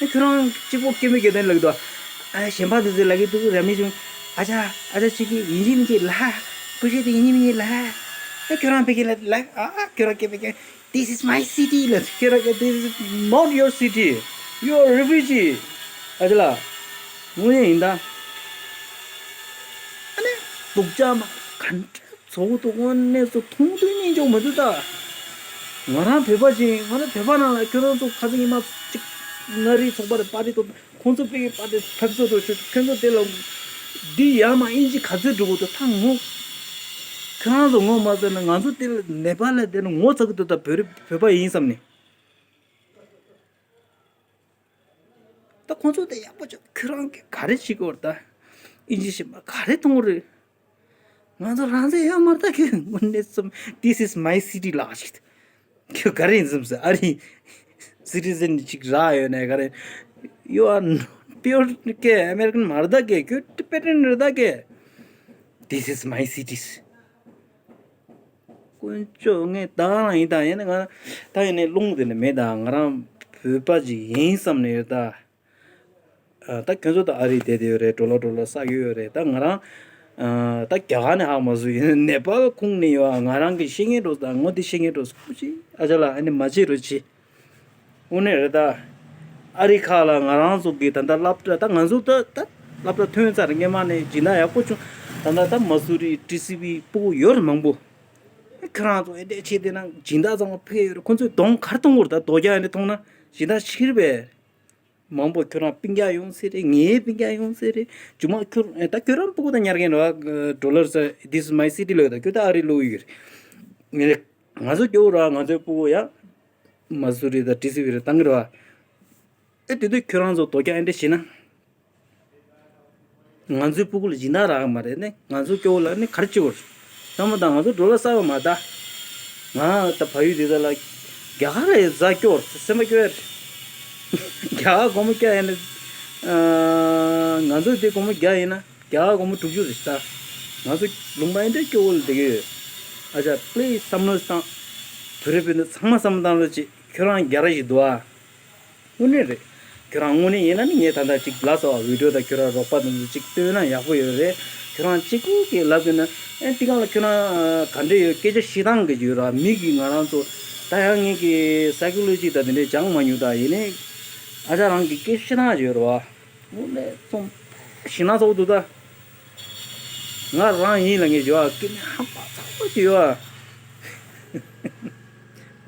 ཨ་ཁྱོད་རང་གཅིག་པོ་སྐད་མི་སྐད་དོན་ལབ་ཀྱི་འདུག་ཨ་གཞན་པ་དེ་ཚོས་ལབ་ཀྱི་འདུག་ར་མི་བྱུང་། ཨ་ཅག་ཨ་ཅག་ཅིག་གིས་ཡིན་གཅིག་མིན་གཅིག་ལ་ཧ། ཀུ་ཤེ་དེ་ཡིན་གཅིག་མིན་གཅིག་ལ་ཧ། ཨ་ཁྱོད་རང་ཕ་གི་ལ་ལ་ཨ་ཨ་ཁྱོད་རང་སྐད་མི་སྐད། This is my city ལ་ཁྱོད་རང་སྐད། This is not your city. You are refugee. ཨ་ཅག་ལ། དངོས་གནས་ཡིན་ད། ཨ་ནི་སྡུག་ཅག་མ་ག་འདྲ། ཚོགས་འདུ་དངོས་གནས་སུ་མཐོང་དུས་སྙིང་རྗེ་མི་འདུག་ད། ང་རང་བོད་པ་ཅིག་ང་རང་བོད་པ་ནང་ལ་ཁྱོད་རང་ཚོ་ཁ་སང་ཉི་མ་གཅིག་མངའ་རིས་ཚོགས་པ་རེད་པ་རེད་དོ། ཁོང་ཚོ་དཔེ་པ་རེད་ཕེབས་བསུ་འགྲོ་ཤོག་ཁྱོད་ཚོ་དེ་ལ་འདི་ཡར་མར་ཨིན་ཇི་ག་ཚོད་འགྲོ་གི་འདུག་ད་ངོ་། ཁྱོད་རང་ཚོ་ངོ་མ་ཚ་ན་ང་ཚོ་དེ་ལ་ནེ་པ་ལ་དེ་ལ་ངོ་ཚ་གི་འདུག་ད་བོད་རིགས་བོད་པ་ཡིན་བསམ་ནས། ད་ཁོང་ཚོ་དེ་ཡག་པོ་བྱུང་། ཁྱོད་རང་གིས་ག་རེ་བྱེད་ཀྱི་ཡོད་རེད་ད། ཨིན་ཇི་ཤེས་མ་ག་རེ་མཐོང་གི་རེད། ང་ཚོ་རང་བཙན་ཡོད་མ་རེད་ད་ཁྱོད། དངོས་གནས་སམ། This is my city ལབ་ཞིག་ཁྱོད་ག་རེ་ཡིན་བསམ་སོང་། ཨ་རི་སི་ཊི་ཛན་ཅིག་རག་ཡོད་ནས་ག་རེ། You are not pure ཀེ་ཨ་མེ་རི་ཀན་མ་རེད་ད་ཀེ། ཁྱོད་ཊི་བེ་ཊན་རེད་ད་ཀེ། This is my city. དཀོན་མཆོག་ངས་ད་ག་རང་ཡིན་ད་ཡིན་ན་ང་ད་ཡིན་ནའི་རླུང་དེ་ནི་མེད་ད། ང་རང་བོད་པ་ཅིག་ཡིན་བསམ་ནས་ཡོད་ད། ཨ་ད་ཁྱོད་ཚོ་ད་ཨ་རི་བསྡད་དེ་ཡོད་རེད། ཌོ་ལར་ཌོ་ལར་བསགས་ཡོད་ཡོད་རེད། ད་ང་རང་ཨ་ད་རྒྱ་གར་ནས་ཧ་མ་སུ་ཡིན་ནེ་པཱལ་ཁུངས་ནས་ཡོད། ང་རང་གི་ཤེས་མཁན་འགྲོ་ད་ངོ་དེ་ཤེས་མཁན་འགྲོ་སུ་ཅི་ཨ་ཅག་ལ་ཨ་ནི་མ་བྱེད་རོགས་བྱེད། དངོས་གནས་རེད་ད། ཨ་རི་ཁག་ལ་ང་རང་ཚོ་གི་ད་ལྟ་སློབ་གྲྭ་ད་ང་ཚོ་ད་ད་སློབ་གྲྭ་ཐོན་ཚར། སྔན་མ་ནས་སྦྱིན་བདག་ཡག་པོ་བྱུང་། ད་ལྟ་ད་མ་སུ་རི་ཊི་སི་བི་སྤུ་གུ་ཡོད་རེད་མང་པོ། ཁྱོད་རང་ཚོ་ཨེ་འདྲས་བྱས་བསྡད་ན་སྦྱིན་བདག་ཚང་མ་ཕེབས་ཡོད་རེད། ཁོ་ཚོས་གདོང་ག་རེ་གཏོང་གི་རེད་ད། རྡོ་རྒྱག་ཨེ་འདྲས་མཐོང་ན་སྦྱིན་བདག་ཕྱིར་བས། མང་པོ་ཁྱོད་རང་སྤུན་ཀྱག་ཡོང་སྲིད་རེད། ངའི་སྤུན་ཀྱག་ཡོང་སྲིད་རེད། རྒྱུ་མ་ཁྱོད་ཨེ་ད་ཁྱོད་རང་སྤུ་གུ་ད་ཉར་མཁན་རེད་བ། ཌོ་ལར་ས་This is my city ལབ་ད་ཁྱོད་ད་ཨ་རི་ལོག་ཡོད་རེད། ངས་ང་ཚོ་སྐྱོ་བོ་ར་ང་ཚོའི་སྤུ་གུ་ཡ། མ་སུ་རི་ད་ཊི་སི་བི་རེད་བཏང་གི་རེད་བ། ཨེ་དེ་དུས་ཁྱོད་རང་ཚོ་རྡོ་རྒྱག་ཨེ་འདྲས་བྱས་ན། ང་ཚོའི་སྤུ་གུ་ལ་སྦྱིན་བདག་རག་གི་མ་རེད་ནི། ང་ཚོ་སྐྱོ་བོ་ལ་ནི་ག་རེ་བྱེད་དགོས་རེད། ཚང་མ་ད་ང་ཚོ་ཌོ་ལར་བསགས་པ་མ་ད། ང་ད་ཕ་ཡུལ་དེ་ད་ལ་རྒྱ་གར་ལ་ཡི་ཟ་སྐྱོ་བོ་རེད། སེམས་པ་སྐྱོ་བ་རེད། རྒྱ་གར་སྒོར་མོ་བརྒྱ་ཡིན་ན། ང་ཚོ་དེ་སྒོར་མོ་བརྒྱ་ཡིན་ན་རྒྱ་གར་སྒོར་མོ་དྲུག་ཅུ་རེད་ད། ང་ཚོ་ལུང་པ་ཨེ་འདྲས་སྐྱོ་བོ་ལ་བསྡད་ཀྱི་ཡོད། ཨ་ཅག་པི་ལི་སི་བསམ་བློ་བཏང་། བོད་རིགས་བོད་འདི་ཚང་མ་བསམ་བློ་བཏང་རོགས་བྱེད། ཁྱོད་རང་རྒྱ་ར་ཞིག་འདུག་ཨ། དངོས་གནས་རེད། ཁྱོད་རང་དངོས་གནས་ཡིན་ན་ནི་ངས་ད་ལྟ་ཅིག་ལབ་ཚར་བ། བི་ཌི་ཡོ་དང་ཁྱོད་རང་རོགས་པ་དང་ཅིག་སྟོན་ན་ཡག་པོ་ཡོད་རེད། ཁྱོད་རང་གཅིག་པུ་གིས་ལབ་ཡོད་ན་ཨེ་འདི་གང་ལ་ཁྱོད་རང་ག་འདྲ་ཡོད་སྐད་ཆ་བཤད་སྟངས་གི་ཡོད་ར། མི་གིས་ང་རང་ཚོ་ད་ཡང་ངེད་ཀྱི་སའི་ཀོ་ལོ་ཇི་དང་དེ་འདྲས་སྦྱང་མ་མྱོང་ད། ཡིན་ནའི་ཨ་ཅག་རང་གི་སྐད་ཆ་བཤད་སྟངས་ཡོད་ར་བ། དངོས་གནས་ཚོ་ཞེ་ན་ཚོགས་འདུག་ད། ང་རང་ཡིན་ལ་ངས་བརྗོད་ཨ་སྐད་ནས་ཧམ་པ་ཚ་པོ་ཅིག་ཡོད་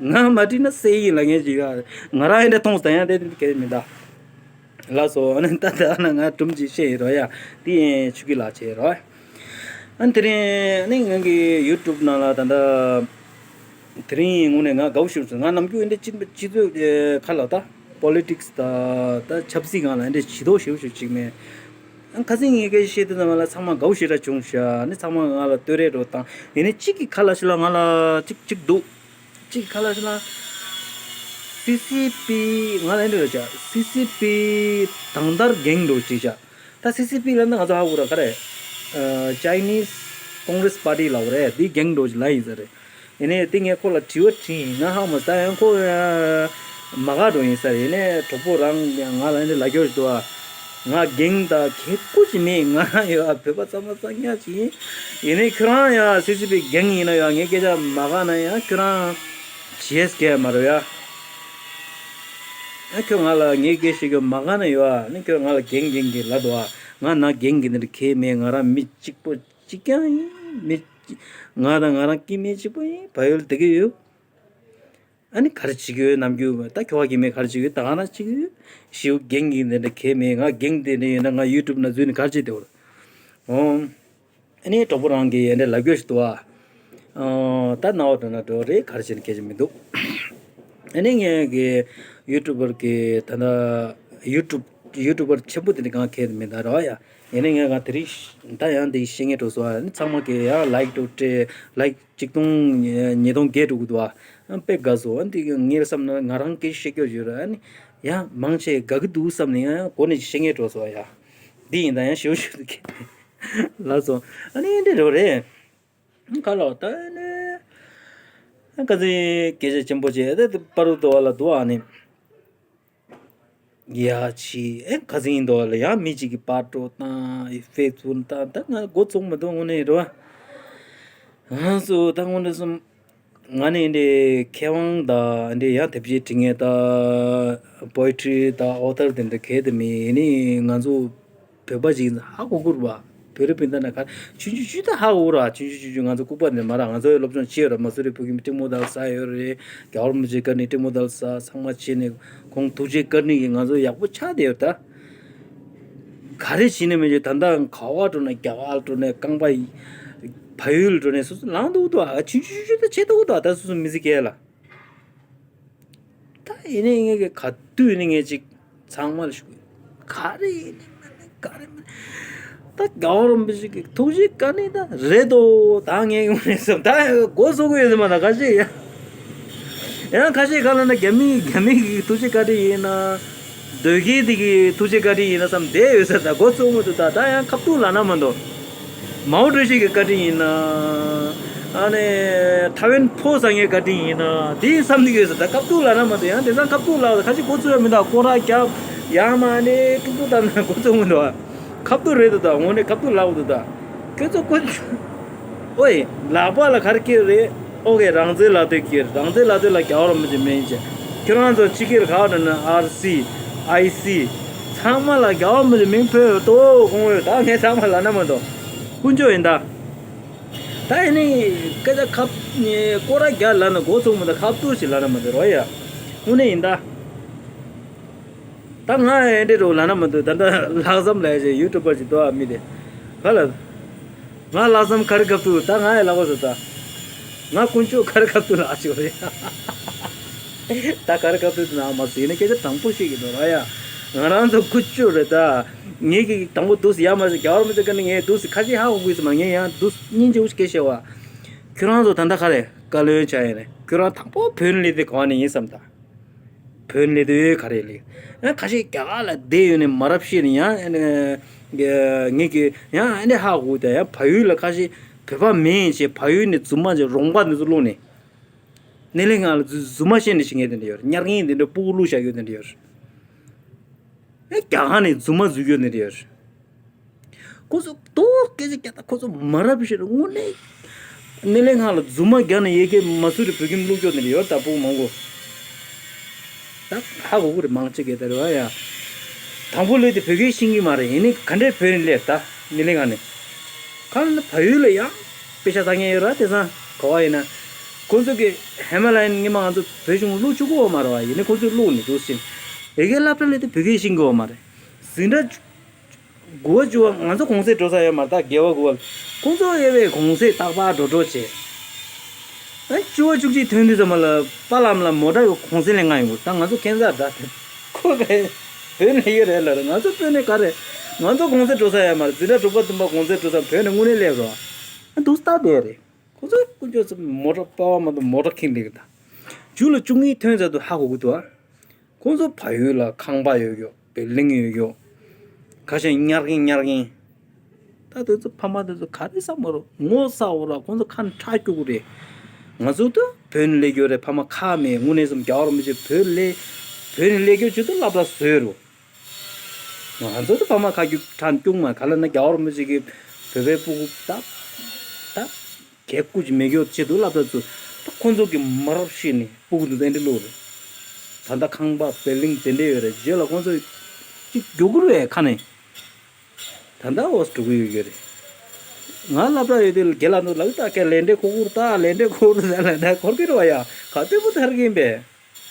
ཨ། ང་མ་བྲིས་ན་སེ་ཡིན་ལ་ངས་བརྗོད་ཨ། ང་རང་ཡིན་འདྲ་མཐོང་སྟངས་ཡང་དེ་དེ་གལ་མི་འདའ། ལགས་སོ། ཨ་ནི་ད་ལྟ་ན་ང་སྒྲུང་ཅིག་བཤད་ཡིན་རོགས་ཡ། དེ་ཡིན་ཆོས་སྐྱིད་ལགས་བྱས་རོགས། ཨ་ནི་དེ་རིང་ཨ་ནི་ང་གི་ཡུ་ཊུབ་ནང་ལ་ད་ལྟ་དེ་རིང་དངོས་གནས་ང་དགའ་བོ་ཞིག་སོང་། ང་ནམ་རྒྱུན་འདི་སྤྱི་སྤྱི་ཚོགས་ཁ་ལ་ད་པོ་ལི་ཊིག་སི་ད་ད་ཆབ་སྲིད་སྒང་ལ་འདི་ཇི་ལྟོ་ཞེ་པོ་ཞིག་ཅིག་མེད། ཨ་ཁ་སང་ངས་སྐད་ཆ་བཤད་དུས་ཙམ་པ་ལ་ཚང་མ་དགའ་བོ་ཞེ་དྲག་བྱུང་ཤག་ཨ་ནི་ཚང་མ་ང་ལ་བསྟོད་ར་འདྲ་བཏང་། ཡིན་ནའི་གཅིག་གི་ཁ་ལ་ཞིག་ལ་ང་ལ་གཅིག་གཅིག་འདུག་གཅིག་ཁ་ལ་ཞིག་ལ། སི་སི་པི་ང་ལ་འདི་རེད་བྱ། སི་སི་པི་དང་དར་འགེངས་འགྲོ་ཅིག་བྱ། ད་སི་སི་པི་ལ་ན་ང་ཚོ་ཧ་གོ་ར་ག་རེ། ཨ་Chinese Congress Party ལབ་རེད། འདི་འགེངས་འགྲོ་ཅིག་ལ་ཡིན་ས་རེད། ཡིན་ནའི་དེ་ངས་ཁོ་ལ་དྲི་བ་དྲིས་ཡིན། ང་ཧ་མ་ད་ཡང་ཁོ་ཡང་མ་དགའ་འགྲོ་ཡིན་ས་རེད། ཡིན་ནའི་གྲོགས་པོ་རང་ང་ལ་འདི་ལབ་རྒྱུ་ཞིག་འདུག་ཨ། ང་འགེངས་ད་གལ་ཁུ་ཅིག་མེད། ང་ཡོད་ཨ། བོད་པ་གཙང་མ་གཙང་རྐྱང་ཅིག་ཡིན། ཡིན་ནའི་ཁྱོད་རང་ཡང་སི་སི་པི་འགེངས་ཡིན་ན་ཡང་ངའི་སྐད་ཆ་མ་དགའ་ན་ཡང་ཁྱོད་རང་བྱེད་སྐད་མ་རེད་ཡ། ཨ་ཁྱོད་ང་ལ་ངའི་སྐད་བཤད་རྒྱུ་མ་དགའ་ན་ཡོད་ཨ། ནི་ཁྱོད་ང་ལ་འགེངས་འགེངས་གི་ལབ་འདུག་ཨ། ང་ན་འགེངས་གི་ནི་གལ་མེད། ང་རང་མི་གཅིག་པོ་གཅིག་རྐྱང་ཡིན། མི་གཅིག་ང་དང་ང་རང་སྐྱེ་དམན་གཅིག་པོ་ཡིན། བལ་ཡུལ་བསྡད་ཀྱི་ཡོད། ཨ་ནི་ག་རེ་བྱེད་ཀྱི་ཡོད། ནམ་རྒྱུན་ད་ཁྱོ་ག་གིས་མེད་ག་རེ་བྱེད་ཀྱི་ཡོད། ད་ག་རང་བྱེད་ཀྱི་ཡོད། ཞེའུ་འགེངས་ཀྱི་འདི་འདྲ་གལ་མེད། ང་འགེངས་དེ་འདྲ་ཡོད་ན་ང་ཡུ་ཊུབ་ན་འཛུལ་ནས་ག་རེ་བྱེད་དེ་འོ། ཨ་ནི་གྲོགས་པོ་རང་གིས་འདི་འདྲ་ལབ་རྒྱུ་ཞིག་འདུག་ཨ། ད་ན་བ་འགྲོ་ན་འགྲོ་རེད། ག་རེ་བྱེད་ན་སྐད་ཆ་མི་འདུག་ཨ་ནི་ངས་གི་ཡུ་ཊུབ་པར་གི་ད་ལྟ་ཡུ་ཊུབ་ཡུ་ཊུབ་པར་ཆེན་པོ་དེ་འདྲ་གང་གལ་མེད་ད་ར་ཡ། ཡིན་ནའི་ངས་གང་དེ་རིང་ད་ཡང་དེ་བཤད་ངེས་འགྲོ་སོང་ཨ། ཨ་ནི་ཚང་མ་གིས་ཡང་ལའིཀ་འགྲོ་སྤྲད། ལའིཀ་གཅིག་སྟོང་ཉིས་སྟོང་བརྒལ་འགྲོ་གི་འདུག་ཨ། དཔེ་དགའ་སོང་། ཨ་འདི་ངས་བསམ་ན་ང་རང་སྐད་ཆ་བཤད་རྒྱུ་ཡོད་རེད། ཨ་ནི་ཡང་མང་ཆེ་དགའ་གི་འདུག་བསམ་ནས་ཡང་གོ་ནས་བཤད་ངེས་འགྲོ་སོང་ཡ། འདི་ཡིན་ད་ཡང་ཞེ་པོ་ཞེ་པོ་འདུག་ལགས་སོ། ཨ་ནི་འདི་འདྲ་རེད། ཁ་ལོ་ད་ནི་ཁ་ཚིག་སྐད་ཆ་ཆེན་པོ་བྱས་ཏེ་པ་རུ་དོ་བ་ལ་འདུག་ཨ་ནི། ཡ་ཆི་ཨེ་ཁ་སང་ཡིན་དོ་ལ་ཡང་མི་གཅིག་གིས་པར་སྤྲོད་བཏང་། ཡི་ཧྥེ་སི་བུག་བཏང་། ད་ང་འགོ་ཚུགས་མི་འདུག་དངོས་གནས་རེད་བ། ང་ཚོ་ད་དངོས་གནས་སོང་ང་ནི་འདི་མཁས་དབང་དང་འདི་ཡང་དེབ་སྐྱེལ་འབྲི་མཁན་དང་པོ་ཨེ་ཊི་རི་དང་ཨོ་ཐར་དེ་འདྲ་གལ་ཏེ་མེད་ནི་ང་ཚོ་བོད་པ་ཞིག་ཧ་གོ་གི་རེད་བ། བོད་རིགས་སྤུན་ཟླ་ན་ག་ཆུང་ཆུང་ཆུང་ད་ཧ་གོ་ར། ཆུང་ཆུང་ཆུང་ཆུང་ང་ཚོ་ལྐུགས་པ་ནས་མ་ར། ང་ཚོ་ཡི་སློབ་སྦྱོང་བྱས་ཡོད་ར། མ་སུ་རི་ཕུག་གི་མི་ཏྲི་མོ་དར་ས་ཡོད་རེད། རྒྱལ་བ་རིན་པོ་ཆེ་བཀའ་དྲིན་ཏྲི་མོ་དར་ས་ཚང་མ་བྱས་ནས་ཁོང་ཐུགས་རྗེ་བཀའ་དྲིན་གྱིས་ང་ཚོ་ཡག་པོ་ཆགས་བསྡད་ཡོད་ད། ག་རེ་བྱས་ནས་མི་བྱེད་ད་ལྟ་ག་བ་འགྲོ་ན་རྒྱ་གར་འགྲོ་ན་རྐང་པ་བལ་ཡུལ་འགྲོ་ན་སོ་སོ་ལངས་འདུག་ད། ཆུང་ཆུང་ཆུང་ད་བྱས་འདུག་ད། ད་སོ་སོ་མི་ཚེ་སྐྱེལ་ལ། ད་ཡིན་ནའི་ངས་ཀྱི་ག་དུས་ནི་ངས་ཅིག་ཚང་མ་ལ་ཞུ་གི། ག་རེ་ཡིན་ནི་མིན་ནི་ག་རེ་མིན་ནི། ད་རྒྱལ་བ་རིན་པོ་ཆེ་གི་ཐུགས་རྗེ་བཀའ་དྲིན་ད་རེད་དོ། ད་ངས་ཡོང་རེད་བསམ་ད་མགོ་ཚོས་ཀྱི་ཡོད་ཟེར་མ་ད་ཁ་ཤས་ཡ། ཡང་ཁ་ཤས་ག་ལ་ན་རྒྱ་མི་རྒྱ་མི་གི་ཐུགས་རྗེ་བཀའ་དྲིན་ཡིན་ན། སྡོད་མཁན་དེ་གི་ཐུགས་རྗེ་བཀའ་དྲིན་ཡིན་ན་བསམ་བསྡད་ཡོད་ས་ད་མགོ་ཚོས་མི་འདུག་ད་ད་ཡང་ཁ་ཐུག་ལབ་ན་མ་གཏོགས། མའོ་ཀྲུའུ་ཞི་གི་བཀའ་དྲིན་ཡིན་ན། ཨ་ནི་ཐའེ་ཝན་ཕོ་བཟང་ངའི་བཀའ་དྲིན་ཡིན་ན་དེའི་བསམ་ནི་ཡོད་ས་ད་ཁ་ཐུག་ལབ་ན་མ་གཏོགས། ཡང་དེང་སང་ཁ་ཐུག་ལབ་ད་ཁ་ཅིག་མགོ་ཚོས་ཡ་མི་འདུག་སྐོར་ར་རྒྱབ་ཡང་མ་ནི་ཀྲུག་ཀྲུག་བཏང་ན་མགོ་ཚོས་མི་འདུག་ཁ་ཐུག་རེད་འདུག་ད་དངོས་གནས་ཁ་ཐུག་ལབ་འདུག་ད་ཁྱོད་ཚོ་ཀུན་ཨོའི་ལག་པ་ལ་ག་རེ་སྐྱེས་རེད། ཨོ་ཀེ་རང་བཙན་ལག་དེབ་ཁྱེར། རང་བཙན་ལག་དེབ་ལ་རྒྱལ་བ་རིན་པོ་ཆེ་མིང་བྱས། ཁྱོད་རང་ཚོ་ཕྱི་རྒྱལ་ག་བ་འགྲོ་ན་ཨར་སི་ཨའི་སི་ཚང་མ་ལ་རྒྱལ་བ་རིན་པོ་ཆེ་མིང་ཕུལ་ཡོད་དོ་ཁོང་ཡོད་ད་ངས་ཚང་མ་ལབ་ན་མ་གཏོགས་དཀོན་མཆོག་ཡིན་ད། ད་ཡིན་ནི་སྐད་ཆ་ཁ་སྐོར་ར་རྒྱག་ལབ་ན་མགོ་ཚོས་མི་འདུག་ཁ་ཐུག་ཞིག་ལབ་ན་མ་གཏོགས་རོ་ཡ། དངོས་གནས་ཡིན་ད། ད་ང་ཨེ་འདྲས་རོ་ལབ་ན་མ་གཏོགས་ད་ལྟ་ལྷག་བསམ་ལས་ཞེས་ཡུ་ཊུབ་པར་ཞིག་འདུག་ཨ་མི་དེ། ག་ལ། ང་ལྷག་བསམ་ག་རེ་གབ་ཐུབ་ད་ང་ཨེ་ལབ་པ་ཟེར་ད། ང་དཀོན་མཆོག་ག་རེ་གབ་ཐུབ་ལབ་ཅིག་རེད། ད་ག་རེ་གབ་ཐུབ་ན་མ་ཟེར་ནས་སྐད་ཆ་དྲང་པོ་བཤད་ཀྱི་འདུག་ར་ཡ། ང་རང་ཚོ་དཀོན་མཆོག་རེད་ད། ངེད་ཀྱི་དང་པོ་འདུག་སེ་ཡ་མ་ཟེར་རྒྱལ་བ་རིན་པོ་ཆེ་བཀའ་དྲིན་ངས་འདུག་སེ་ཁ་ཤས་ཧ་གོ་གི་ཟེར་མ་ངས་ཡང་འདུག་སྙིང་རྗེ་བོ་ཞིག་སྐད་བཤད་བ། ཁྱོད་རང་ཚོ་ད་ལྟ་ག་རེ་བཀའ་བློན་ཆགས་ཡིན་རེད། ཁྱོད་རང་དང་པོ་བོད་ནས་སླེབས་དུས་ག་བ་ནས་ཡིན་བསམ་ད། བོད་ནས་སླེབས་དུས་ག་རེ་སླེབས། ཡང་ཁ་ཤས་རྒྱ་གར་ལ་བསྡད་ཡོད་ནས་མ་རབས་ཤེས་ནས་ཡང་ངེད་ཀྱི་ཡང་ཨ་ནི་ཧ་གོ་དེ་ཡང་བལ་ཡུལ་ལ་ཁ་ཤས་བོད་པ་མིན་ཞེས་བལ་ཡུལ་ནས་རྫུན་མ་ཅིག་རོང་པ་འདི་ཚོ་བླུགས་ནས། སྣེ་ལེན་ཁང་ལ་རྫུན་མ་བཤད་ནས་ཤི་ངེས་དེ་འདྲ་ཡོད་རེད། ཉར་མཁན་དེ་འདྲ་སྤུ་གུ་བླུགས་བཞག་ཡོད་དེ་འདྲ་ཡོད་རེད། ཨེ་རྒྱ་གར་ནས་རྫུན་མ་འཛུལ་ཡོད་དེ་འདྲ་ཡོད་རེད། ཁོ་ཚོ་ཏོག་སྐད་ཆ་རྒྱག་ད་ཁོ་ཚོ་མ་རབས་ཤིག་རེད་དངོས་གནས། སྣེ་ལེན་ཁང་ལ་རྫུན་མ་རྒྱག་ནས་ཡ་གི་མ་སུ་རི་བོད་ཁྱིམ་བླུགས་ཀྱོག་ནས་ཡོད་ད་སྤུ་གུ་མང་པོ། ད་ཧ་གོ་གི་རེད་མང་ཆེ་གི་ད་རེད་བ་ཡ། དང་པོ་སླེབས་དེ་བོད་སྐད་ཤེས་ཀྱི་མ་རེད། ཡིན་ནའི་ག་འདྲས་བོད་ནས་སླེབས་ད་སྣེ་ལེན་ཁང་ནས། གང་ལ་བལ་ཡུལ་ལ་ཡང་དཔེ་ཆ་ཚང་མཁན་ཡོད་ར་དེང་སང་ག་བ་ཡིན་ན། ཁོ་ཚོ་གི་ཧི་མ་ལ་ཡན་སྔོན་མ་ང་ཚོ་བོད་གཞུང་བླུགས་བཅུག་གི་ཡོད་མ་རེད་བ། ཡིན་ནའི་ཁོ་ཚོས་བླུགས་ནས་འདུག་ཟིན། ཡ་གི་སློབ་གྲྭ་སླེབས་དེ་བོད་སྐད་ཤེས་ཀྱི་ཡོད་མ་རེད། འཛིན་གྲྭ་དགུ་པ་བཅུ་པ་ང་ཚོ་གུང་སེང་འགྲོ་ས་ཡོད་མ་རེད། ད་དགེ་བ་དགུ་པ་ལ་ཁོང་ཚོ་དབྱེ་བའི་གུང་སེང་རྟག་པར་འགྲོ་འགྲོ་བྱེད། ཨ་བཅུ་པ་བཅུ་གཅིག་ཐོན་དུས་ཙམ་པ་ལ་པཱ་ལགས་ལ་མོ་ཊ་གུང་སེང་ལེན་ག་ཡོང་གི་རེད། ད་ང་ཚོ་ཁྱད་མཚར་འདྲ། ཁོ་ག་བོད་ནས་ཡོད་རེད་ལབ་རེད། ང་ཚོ་བོད་ནས་ག་རེད། ང་ཚོ་གུང་སེང་འགྲོ་ས་ཡོད་མ་རེད། འཛིན་གྲྭ་དྲུག་པ་བདུན་པ་གུང་སེང་འགྲོ་ས་བོད་ནས་དངོས་གནས་སླེབས་རོགས། ཨ་འདུག་སྟབས་བདེ་རེད། ཁོ་ཚོ་དཀོན་མཆོག་གསུམ་མོ་ཊ་པ་བ་མ་གཏོགས་མོ་ཊ་ཁེངས་བསྡད་ཀྱི་འདུག་བཅུ་ལ་བཅུ་གཉིས་ཐོན་ཚར་དུས་ཧ་གོ་གི་འདུག་ཨ། ཁོང་ཚོ་ཕ་ཡུལ་ལ་ཁང་པ་ཡོད་ཀྱོག་བེལ་ལིང་ཡོད་ཀྱོག་ཁ་ཤས་ཉར་གིན་ཉར་གིན། ད་དེ་ཚོ་ཕ་མ་དེ་ཚོ་ག་རེ་བསམ་མ་རུང་ངོ་ཚ་བོ་ར། ཁོང་ཚོ་ཁ་ཁྲག་སྐྱུག་གི་རེད། ང་ཚོ་ད་བོད་ནས་སླེབས་ཀྱོག་རེད། ཕ་མ་ཁག་མེད། དངོས་གནས་སེམས་རྒྱལ་བ་རིན་པོ་ཆེ་བོད་ལ་བོད་ནས་སླེབས་ཀྱོག་ཆེད་དུ་སློབ་གྲྭ་བཟོས་རུ། ང་ཚོ་ད་ཕ་མ་ཁ་སྐྱུག་ཁྲག་སྐྱུག་མ་ག་ལ་ན་རྒྱལ་བ་རིན་པོ་ཆེ་གི་བོད་པའི་སྤུ་གུ་ད་ད། གལ་སྐུ་ཅིག་མེད་ཀྱོག་ཆེད་དུ་སློབ་གྲྭ་ཚུགས། ད་ཁོང་ཚོ་གི་མ་རབས་ཤེས་ནས་སྤུ་གུ་འདི་ཏན་ཏན་བླུགས་རེད། ད་ལྟ་ཁང་པ་བེལ་ལིང་དེ་འདྲས་ཡོད་རེད། རྗེས་ལ་ཁོང་ཚོ་ཅིག་རྒྱུག་གུར་བའི་ཁ་ནས་ད་ལྟ་འོ་འགྲོ་གི་ཡོད་ཀྱི་རེད། ང་སློབ་གྲྭ་ཡོད་དུས་རྒན་ལགས་ཚོ་ལབ་ད་ཀྱེ་ལས་འབྲས་ཁོ་གུར་ད་ལས་འབྲས་ཁོ་གུར་ད་ལས་འབྲས་ཁོར་གི་རེད་བ་ཡ། ག་དུས་པོ་ཐར་གིན་པས།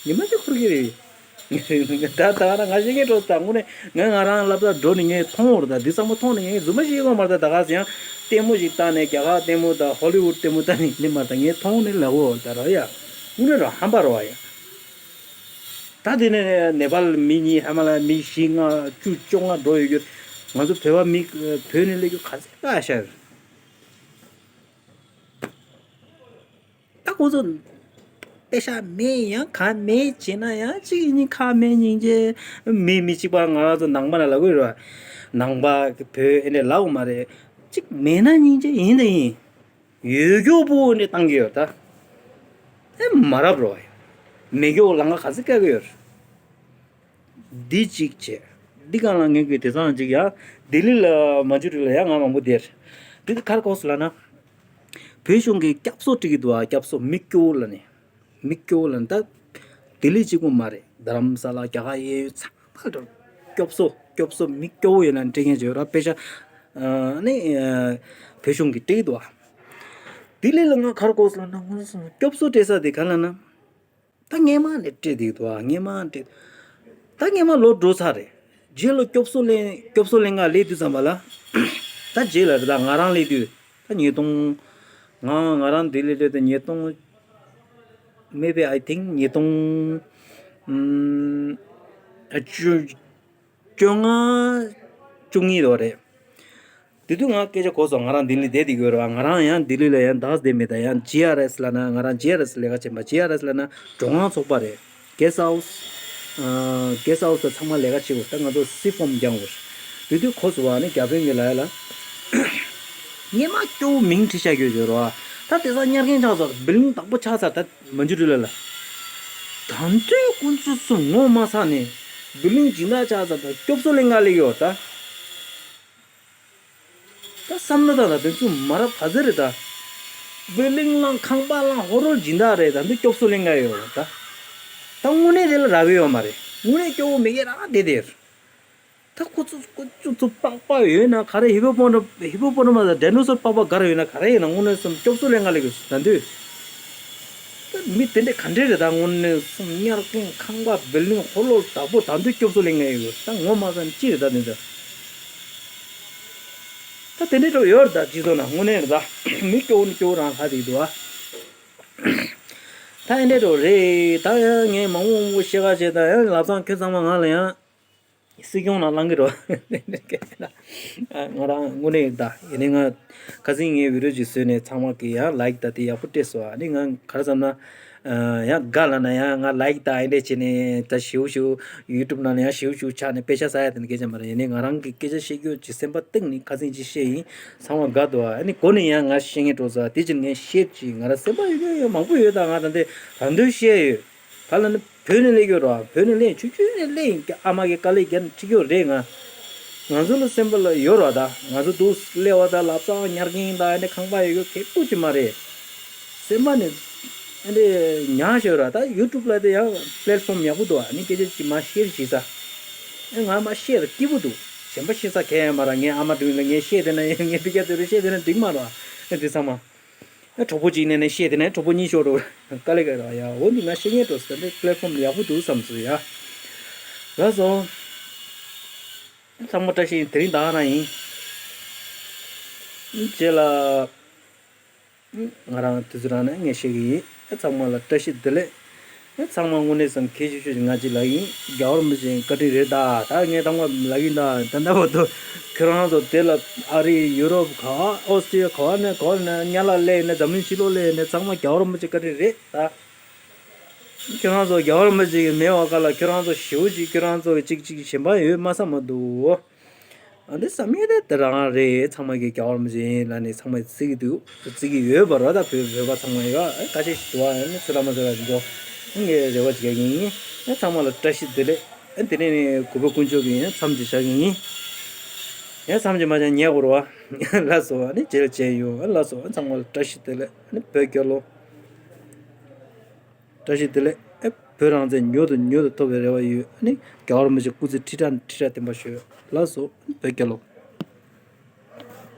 ཉི་མ་གཅིག་འཁོར་གྱི་རེད། ད་ད་ང་ཤེས་མཁན་འགྲོ་ད་དངོས་གནས་ང་ང་རང་སློབ་གྲྭ་འགྲོ་ནས་ངས་མཐོང་བར་ད་འདི་ཚང་མ་མཐོང་ནས་ངས་རྫུན་མ་ཞིག་ཡོད་མ་རེད། ད་ག་ཟེ་ཡང་ལྟད་མོ་ཞིག་བལྟས་ནས་རྒྱ་གར་ལྟད་མོ་ད་ཧོ་ལི་ཝུད་ལྟད་མོ་བལྟས་ནས་ནི་མ་ད་ངས་མཐོང་ནས་ལབ་འོ་ད་ར་ཡ། དངོས་གནས་ར་ཧམ་པ་ར་བ་ཡ། ད་དེ་ནས་ནེ་པཱལ་མི་གཉིས་ཧ་མ་ལ་མི་བཞི་ལྔ་བཅུ་བཅོ་ལྔ་འགྲོ་ཡོད་རྒྱུ། ང་ཚོ་བོད་པ་མི་བོད་ནས་སླེབས་རྒྱུ་ག་ཚད་ལ་ཤར། ད་ཁོ་ཚོ་པེ་ཤག་མེད་ཡང་ག་མེད་བྱས་ན་ཡང་གཅིག་གཉིས་ཁ་མེད་སྙིང་རྗེ། མི་མི་གཅིག་པ་ང་རང་ཚོ་ནང་པ་ན་ལབ་གི་རེད་བ། ནང་པ་བོད་ཨེ་འདྲས་ལབ་དགོས་མ་རེད། གཅིག་མེད་ན་སྙིང་རྗེ་ཡིན་དང་ཡིན། ཡོད་རྒྱུ་པོ་ཨེ་འདྲས་བཏང་གི་ཡོད་ད། ཨེ་མ་རབས་རོ། མེད་རྒྱུ་ལང་ཀ་ག་ཚོད་བཀལ་གི་ཡོད་རེད། འདི་གཅིག་བྱས། འདི་གང་ལ་ངས་གི་དེ་ཚང་གཅིག་ཡ། ལྡི་ལི་ལ་མན་ཇུ་རི་ལ་ཡ་ང་མང་པོ་བསྡད། འདི་ག་རེ་གོ་སོང་ལབ་ན། བོད་གཞུང་གི་སྐྱབས་བཅོལ་སྤྲད་ཀྱི་འདུག་ཨ། སྐྱབས་བཅོལ་མི་སྐྱོ་བོ་ལ་ནི། མི་སྐྱོ་བོ་ལ་ནི་ད། ལྡི་ལི་གཅིག་པུ་མ་རེད། རྡ་རམ་ས་ལ་རྒྱ་གར་གཡས་གཡོན་ཚང་མ་འགྲོ། སྐྱབས་བཅོལ་སྐྱབས་བཅོལ་མི་སྐྱོ་བོ་ཡོད་ན་སྤྲད་མཁན་ཅིག་ཡོད་ར། པེ་ཤག་ཨ་ནི། བོད་གཞུང་གིས་སྤྲད་ཀྱི་འདུག་ཨ། ལྡི་ལི་ལ་ང་ག་རེ་གོ་སོང་ལབ་ན་སྐྱབས་བཅོལ་སྤྲད་ས་དེ་ག་ལབ་ན། ད་སྔས་མ་ནས་སྤྲད་བསྡད་འདུག་ཨ། སྔས་མ་སྤྲད། ད་སྔས་མ་ལོ་འགྲོ་ཚར་རེད། རྗེས་ལ་སྐྱོབ་གསོ་ལེན་སྐྱོབ་གསོ་ལེན་ག་སླེབས་དུས་ཙམ་པ་ལ། ད་རྗེས་ལ་རེད། ད་ང་རང་སླེབས་དུས་ད་ཉིས་སྟོང་། ང་ང་རང་ལྡི་ལི་སླེབས་དུས་ཉིས་སྟོང་། Maybe I think ཉིས་སྟོང་། ཨམ། བཅུ། བཅོ་ལྔ། བཅུ་གཉིས་ལོ་རེད། དེ་དུས་ང་སྐད་ཆ་གོ་སོང་། ང་རང་ལྡི་ལི་བསྡད་དེ་ཡོད་རེད་བ། ང་རང་ཡང་ལྡི་ལི་ལ་ཡང་འདག་བསྡད་མེད། ད་ཡང་ཇི་ཨར་ཨེས་ལབ་ན་ང་རང་ཇི་ཨར་ཨེས་ལས་ཀ་བྱེད་པ། ཇི་ཨར་ཨེས་ལས་ཀ་བྱེད་པ་ཇི་ཨར་ཨེས་ལབ་ན་གྲོང་ཁང་ཚོགས་པ་རེད། གེ་སི་ཧའུ་སི། གེ་སི་ཧའུ་སི་ཚང་མ་ལས་ཀ་བྱེད་དགོས། ད་ང་ཚོ་སི་ཕོམ་རྒྱག་དགོས། དེ་དུས་གོ་སོང་བ་ནི་རྒྱ་དཔོན་གྱི་ལ་ཡ་ལ། སྔས་མ་སྐྱོ་བོ་མིང་བྲིས་བཞག་ཡོད་ཡོད་རེད་བ། ད་དེ་ཚང་ཉར་མཁན་ཆགས་ཚར། བིལ་ལིང་བདག་པོ་ཆགས་ཚར། ད་མན་ཇུ་རི་ལ་ལ། ད་དུང་ཁོ་ཚོ་ཚོ་ངོ་མ་ཚ་ནས་བིལ་ལིང་སྦྱིན་བདག་ཆགས་ཚར། ད་སྐྱོབ་གསོ་ལེན་ག་སླེབས་ཡོད་ད། ད་བསམ་བློ་བཏང་ད། དེ་ཚོ་མ་རབས་ག་ཚོད་རེད་ད། བིལ་ལིང་བླངས་ཁང་པ་བླངས་ཧོ་རོལ་སྦྱིན་བདག་རེད། ད་འདི་སྐྱོབ་གསོ་ལེན་ག་ཡོད་རེད་ད། ད་དངོས་གནས་དེ་ལ་རག་གི་ཡོད་མ་རེད། དངོས་གནས་སྐྱོ་བོ་མི་སྐྱེ་རག་བསྡད་དེ། ད་ཁོ་ཚོ་ཁོ་ཚོ་ཚོ་པགས་པ་ཡོད་ན་ག་རེ། ཧི་པོ་པོ་ཊ་མ་སི་ཧི་པོ་པོ་ཊ་མ་སི་དང་ཌའི་ནོ་སོར་པགས་པ་ག་རེ་ཡོད་ན་ག་རེ་ཡིན་ན་དངོས་གནས་སེམས་སྐྱོབ་གསོ་ལེན་ག་སླེབས་ཡོད་ད་འདི། ད་མི་དེ་འདྲས་ག་འདྲས་རེད། ད་དངོས་གནས་སེམས་ཉར་མཁན་ཁང་པ་བིལ་ལིང་ཧོ་ལོ་བདག་པོ་ད་འདི་སྐྱོབ་གསོ་ལེན་ག་ཡོད་ད། ངོ་མ་ཚ་ནས་ཅི་རེད་ད་འདི་ད། ད་དེ་འདྲས་འགྲོ་ཡོད་རེད་ད། སྤྱི་ཚོགས་ནང་དངོས་གནས་རེད་ད། མི་སྐྱོ་བོ་ནི་སྐྱོ་བོ་རང་ལྷག་བསྡད་འདུག་ཨ། ད་ཨེ་འདྲས་འགྲོ་རེད་ད། ཡང་ངས་མང་པོ་མང་པོ་བཤད་ག་བྱས་ད། ཡང་ལབ་སང་ཁྱོད་ཚང་མ་ང་ལ་ཡང་སྲིད་སྐྱོང་ནང་ལངས་གི་རེད་བ། ང་རང་དངོས་གནས་ད། ཡིན་ནའི་ང་ཁ་སང་ངའི་བི་ཌི་ཡོ་ཅིག་བཟོས་ནས་ཚང་མ་གིས་ཡང་ལའིཀ་ད་དེ་ཡག་པོ་སྤྲད་སོང་། ཨ་ནི་ང་ག་རེ་བསམ་ན། ཡང་དགའ་ལབ་ན་ཡང་ང་ལའིཀ་ད་ཨེ་འདྲས་བྱས་ནས་ད་ཞེའུ་ཞེའུ་ཡུ་ཊུབ་ནང་ལ་ཡང་ཞེའུ་ཞེའུ་ཆགས་ནས་པེ་ཤག་ཟ་ཡ་དེ་འདྲ་སྐད་ཆ་མ་རེད། ཡིན་ནའི་ང་རང་གི་སྐད་ཆ་བཤད་རྒྱུ་ཅིག་སེམས་པ་གཏིང་ནས་ཁ་སང་ཅིག་བཤད་ཡིན། ཚང་མ་དགའ་འདུག་ཨ་ནི་གོ་ནས་ཡང་ང་བཤད་མཁན་འགྲོ་ས་དེ་ཅིག་ངས་བཤད་ཅིག་ང་རང་སེམས་པ་ཡོད་ཡོད་ཡོད་མང་པོ་ཡོད། ད་ང་ད་འདི་ད་འདོད་བཤད་ཡོད། ག་ལ་ནི་བོད་ནས་སླེབས་ཡོད་རོགས། བོད་ནས་སླེབས་ཆུང་ཆུང་ནས་སླེབས་ཡིན། ཨ་མ་གི་དཀའ་ལས་བརྒྱབ་ནས་ཁྲིད་ཡོད་རེད་ང་། ང་ཚོ་ལ་སེམས་པ་ལ་ཡོད་རོགས། ད་ང་ཚོ་འདུག་སླེབས་པ་ད་ལབ་སང་ཉར་གིན་ད་ཨ་ནི་ཁང་པ་ཡོད་ཡོད་ཁེ་པོ་ཅིག་མ་རེད། སེམས་པ་ནས་ཨ་ནི་ཉར་ཤོར་ར། ད་ཡུ་ཊུབ་ལ་དེ་ཡང་པི་ལེཊ་ཕོམ་ཡག་པོ་འདུག་ཨ་ནི་སྐད་ཆ་ཅིག་མར་ཤེར་བྱེད་ས། ཨེ་ང་མར་ཤེར་སྐྱིད་པོ་འདུག་གཞན་པ་ཤེར་ས་གང་ཡང་མ་རག་ངའི་ཨ་མ་དྲུང་ལ་ངས་བཤད་དེ་ན་ངས་འདི་སྐད་དེ་རུ་བཤད་དེ་ན་འགྲིག་མ་རེད། ཨེ་འདི་ཚང་མ། ཨེ་གྲོགས་པོ་གཅིག་ནས་ནས་བཤད་དེ་ན་གྲོགས་པོ་གཉིས་ཤོར་འགྲོ། དཀའ་ལས་ཁག་རེད་ཡ། འོ་འདི་ང་བཤད་ངེས་འགྲོ་ཟེར་ཏེ་པི་ལེཊ་ཕོམ་ཡག་པོ་འདུག་བསམ་སོང་ཡ། ལགས་སོ། ཚང་མ་བཀྲ་ཤིས་དེ་རིང་ད་ག་རང་ཡིན། རྗེས་ལ། ང་རང་དུས་ཚོད་རང་ནས་ངས་བཤད་ཀྱི་ཡིན། ཚང་མ་ལ་བཀྲ་ཤིས་བདེ་ལེགས། ཚང་མ་དངོས་གནས་སེམས་ཁྱེད་ཤོད་ཤོད་ང་ཅིག་ལབ་ཡིན། རྒྱལ་བ་རིན་པོ་ཆེ་བཀའ་དྲིན་རེད་ད། ད་ངས་དང་པོ་ལབ་ཡིན་ད། ད་ལྟ་བར་དུ་ཁྱོད་རང་ཚོ་དེ་ལ་ཨ་རི་ཡུ་རོབ་ག་བ་ཨོ་སི་ཊི་ཡ་ག་བ་ནས་ག་བ་ནས་ཉ་ལ་སླེབས་ནས་འཛམ་གླིང་ཕྱི་ལོགས་སླེབས་ནས་ཚང་མ་རྒྱལ་བ་རིན་པོ་ཆེ་བཀའ་དྲིན་རེད་ད། ཁྱོད་རང་ཚོ་རྒྱལ་བ་རིན་པོ་ཆེ་གི་མེད་པ་ག་ལ་ཁྱོད་རང་ཚོ་ཞེ་པོ་ཅིག་ཁྱོད་རང་ཚོ་གི་ཅིག་ཅིག་ཞེན་པ་ཡོད་མ་བསམ་མ་འདུག་ཨ་འདི་བསམ་ཡས་དེ་དེ་རང་རེད། ཚང་མ་གི་རྒྱལ་བ་རིན་པོ་ཆེ་ཡིན་ལབ་ནས་ཚང་མས་བརྩི་གི་འདུག་བརྩི་གི་ཡོད་པ་རེད། ད་བོད་བོད་པ་ཚང་མ་ཡོད་ཨ་ཁ་ཤས་ཤིག་འདུག་ཨ་ནི་ཚོད་ལྟ་མ་ཚོད་ལྟ་འགྲོ་ངས་རེ་བ་བྱེད་ཀྱི་ཡིན། ཨ་ཚང་མ་ལ་བཀྲ་ཤིས་བདེ་ལེགས། ཨ་དེ་ནས་ནི་གུས་པ་དཀོན་མཆོག་གི་ཡང་མཚམས་ཅིག་བཞག་གི་ཡིན། ཡང་མཚམས་ཅིག་མ་བཞག་ཉལ་དགོས་རེད་བ། ལགས་སོ། ཨ་ནི་རྗེས་ལ་མཇལ་ཡོང་། ཨ་ལགས་སོ། ཨ་ཚང་མ་ལ་བཀྲ་ཤིས་བདེ་ལེགས། ཨ་ནི་བོད་རྒྱལ་ལོ། བཀྲ་ཤིས་བདེ་ལེགས། ཨེ་བོད་རང་བཙན་མྱུར་དུ་མྱུར་དུ་ཐོབ་པའི་རེ་བ་ཡོད། ཨ་ནི་རྒྱལ་བ་རིན་པོ་ཆེ་སྐུ་ཚེ་ཁྲི་ཕྲག་ཁྲི་ཕྲག་བརྟན་པར་ཤོག་ལགས་སོ། བོད་རྒྱལ་ལོ།